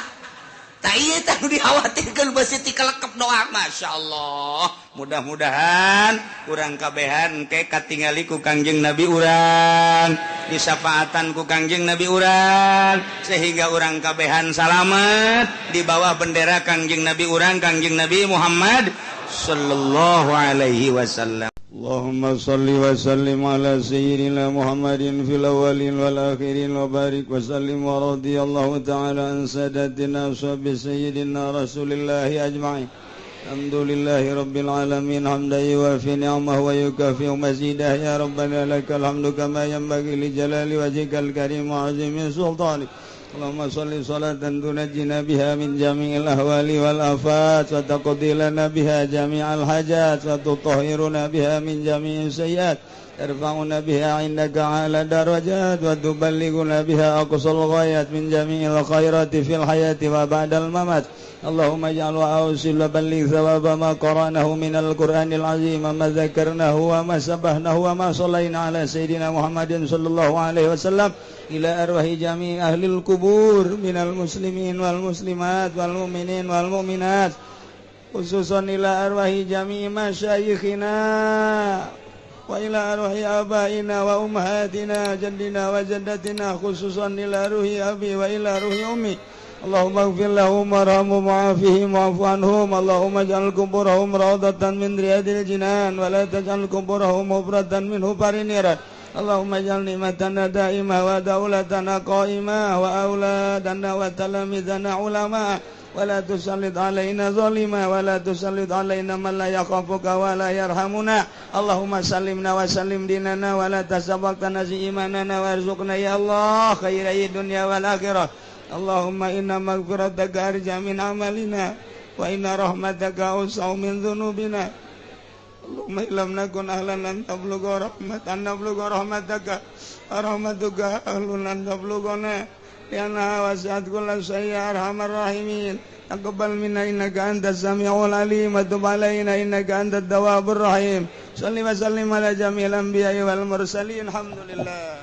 Tah ieu teh nu dikhawatirkeun beusi ti kalekep doang. Masyaallah. Mudah-mudahan urang kabehan engke katingali ku Kangjeng Nabi urang, disafaatan ku Kangjeng Nabi urang, sehingga urang kabehan salamet di bawah bendera Kangjeng Nabi urang, Kangjeng Nabi Muhammad sallallahu alaihi wasallam. Allahumma salli wa sallim ala sayyidina Muhammadin fil awwalin wal akhirin wa barik wa sallim wa radiyallahu ta'ala an sadatina ashabi sayyidina Rasulillahi ajma'in. Alhamdulillahi rabbil alamin hamdan yuwafi ni'amahu wa yukafi mazidah. Ya rabbana lakal hamdu kama yanbaghi li jalali wajhikal karim wa 'azimi sultanik. Allahumma salli salatan tunajjina biha min jami'il ahwali wal afat wa taqdi lana biha jami'al hajat wa tutahhiruna biha min jami'is sayyiat tarfa'una biha 'indaka 'ala darajat wa tuballighuna biha aqsal ghayat min jami'il khairati fil hayati wa ba'dal mamat. Allahumma ij'al wa awsil wa balligh thawaba ma qara'nahu minal Qur'anil azim ma dzakarnahu wa ma sabbahnahu wa ma shallaina ala sayyidina Muhammadin sallallahu alaihi wasallam ila arwahi jami' ahlil kubur minal muslimin wal muslimat wal mu'minin wal mu'minat khususan ila arwahi jami' masyayikhina wa ila arwahi abaina wa ummahatina jaddina wa jaddatina khususan ila ruhi abi wa ila ruhi ummi. Allahumma ighfir lahum warhamhum wa'afihim wa'fu anhum. Allahumma ij'al kuburahum rawdatan min riyadil jinan wa la taj'al kuburahum hubratan min hubarin niran. Allahumma ij'al ni'matana da'imah wa daulatana qa'imah wa auladana wa talamizana ulama wa la tusallit alaina zalima wa la tusallit alaina man la yakhafuka wa la yarhamuna. Allahumma sallimna wa sallim dinana wa la tasabaqtana imanana warzuqna ya Allah khairai dunya wal akhirah. Allahumma inna maghfirataka arja min amalina Wa inna rahmataka awsa'u min dzunubina. Allahumma illam nakun ahlan an tablugha rahmatan nablugha rahmataka rahmatuka ahlun an tablughana lianna wasi'at kulla syai'in ya arhamar rahimin. Taqabbal minna innaka antas samiul alim wa tub alaina innaka antat tawwabur rahim. Shalli wa sallim ala jami'il anbiya'i wal mursalin. Alhamdulillah.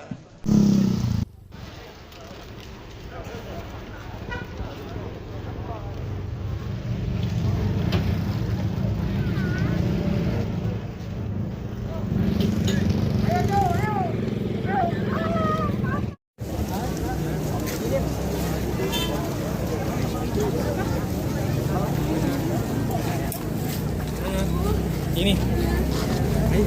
Ini. Ayo,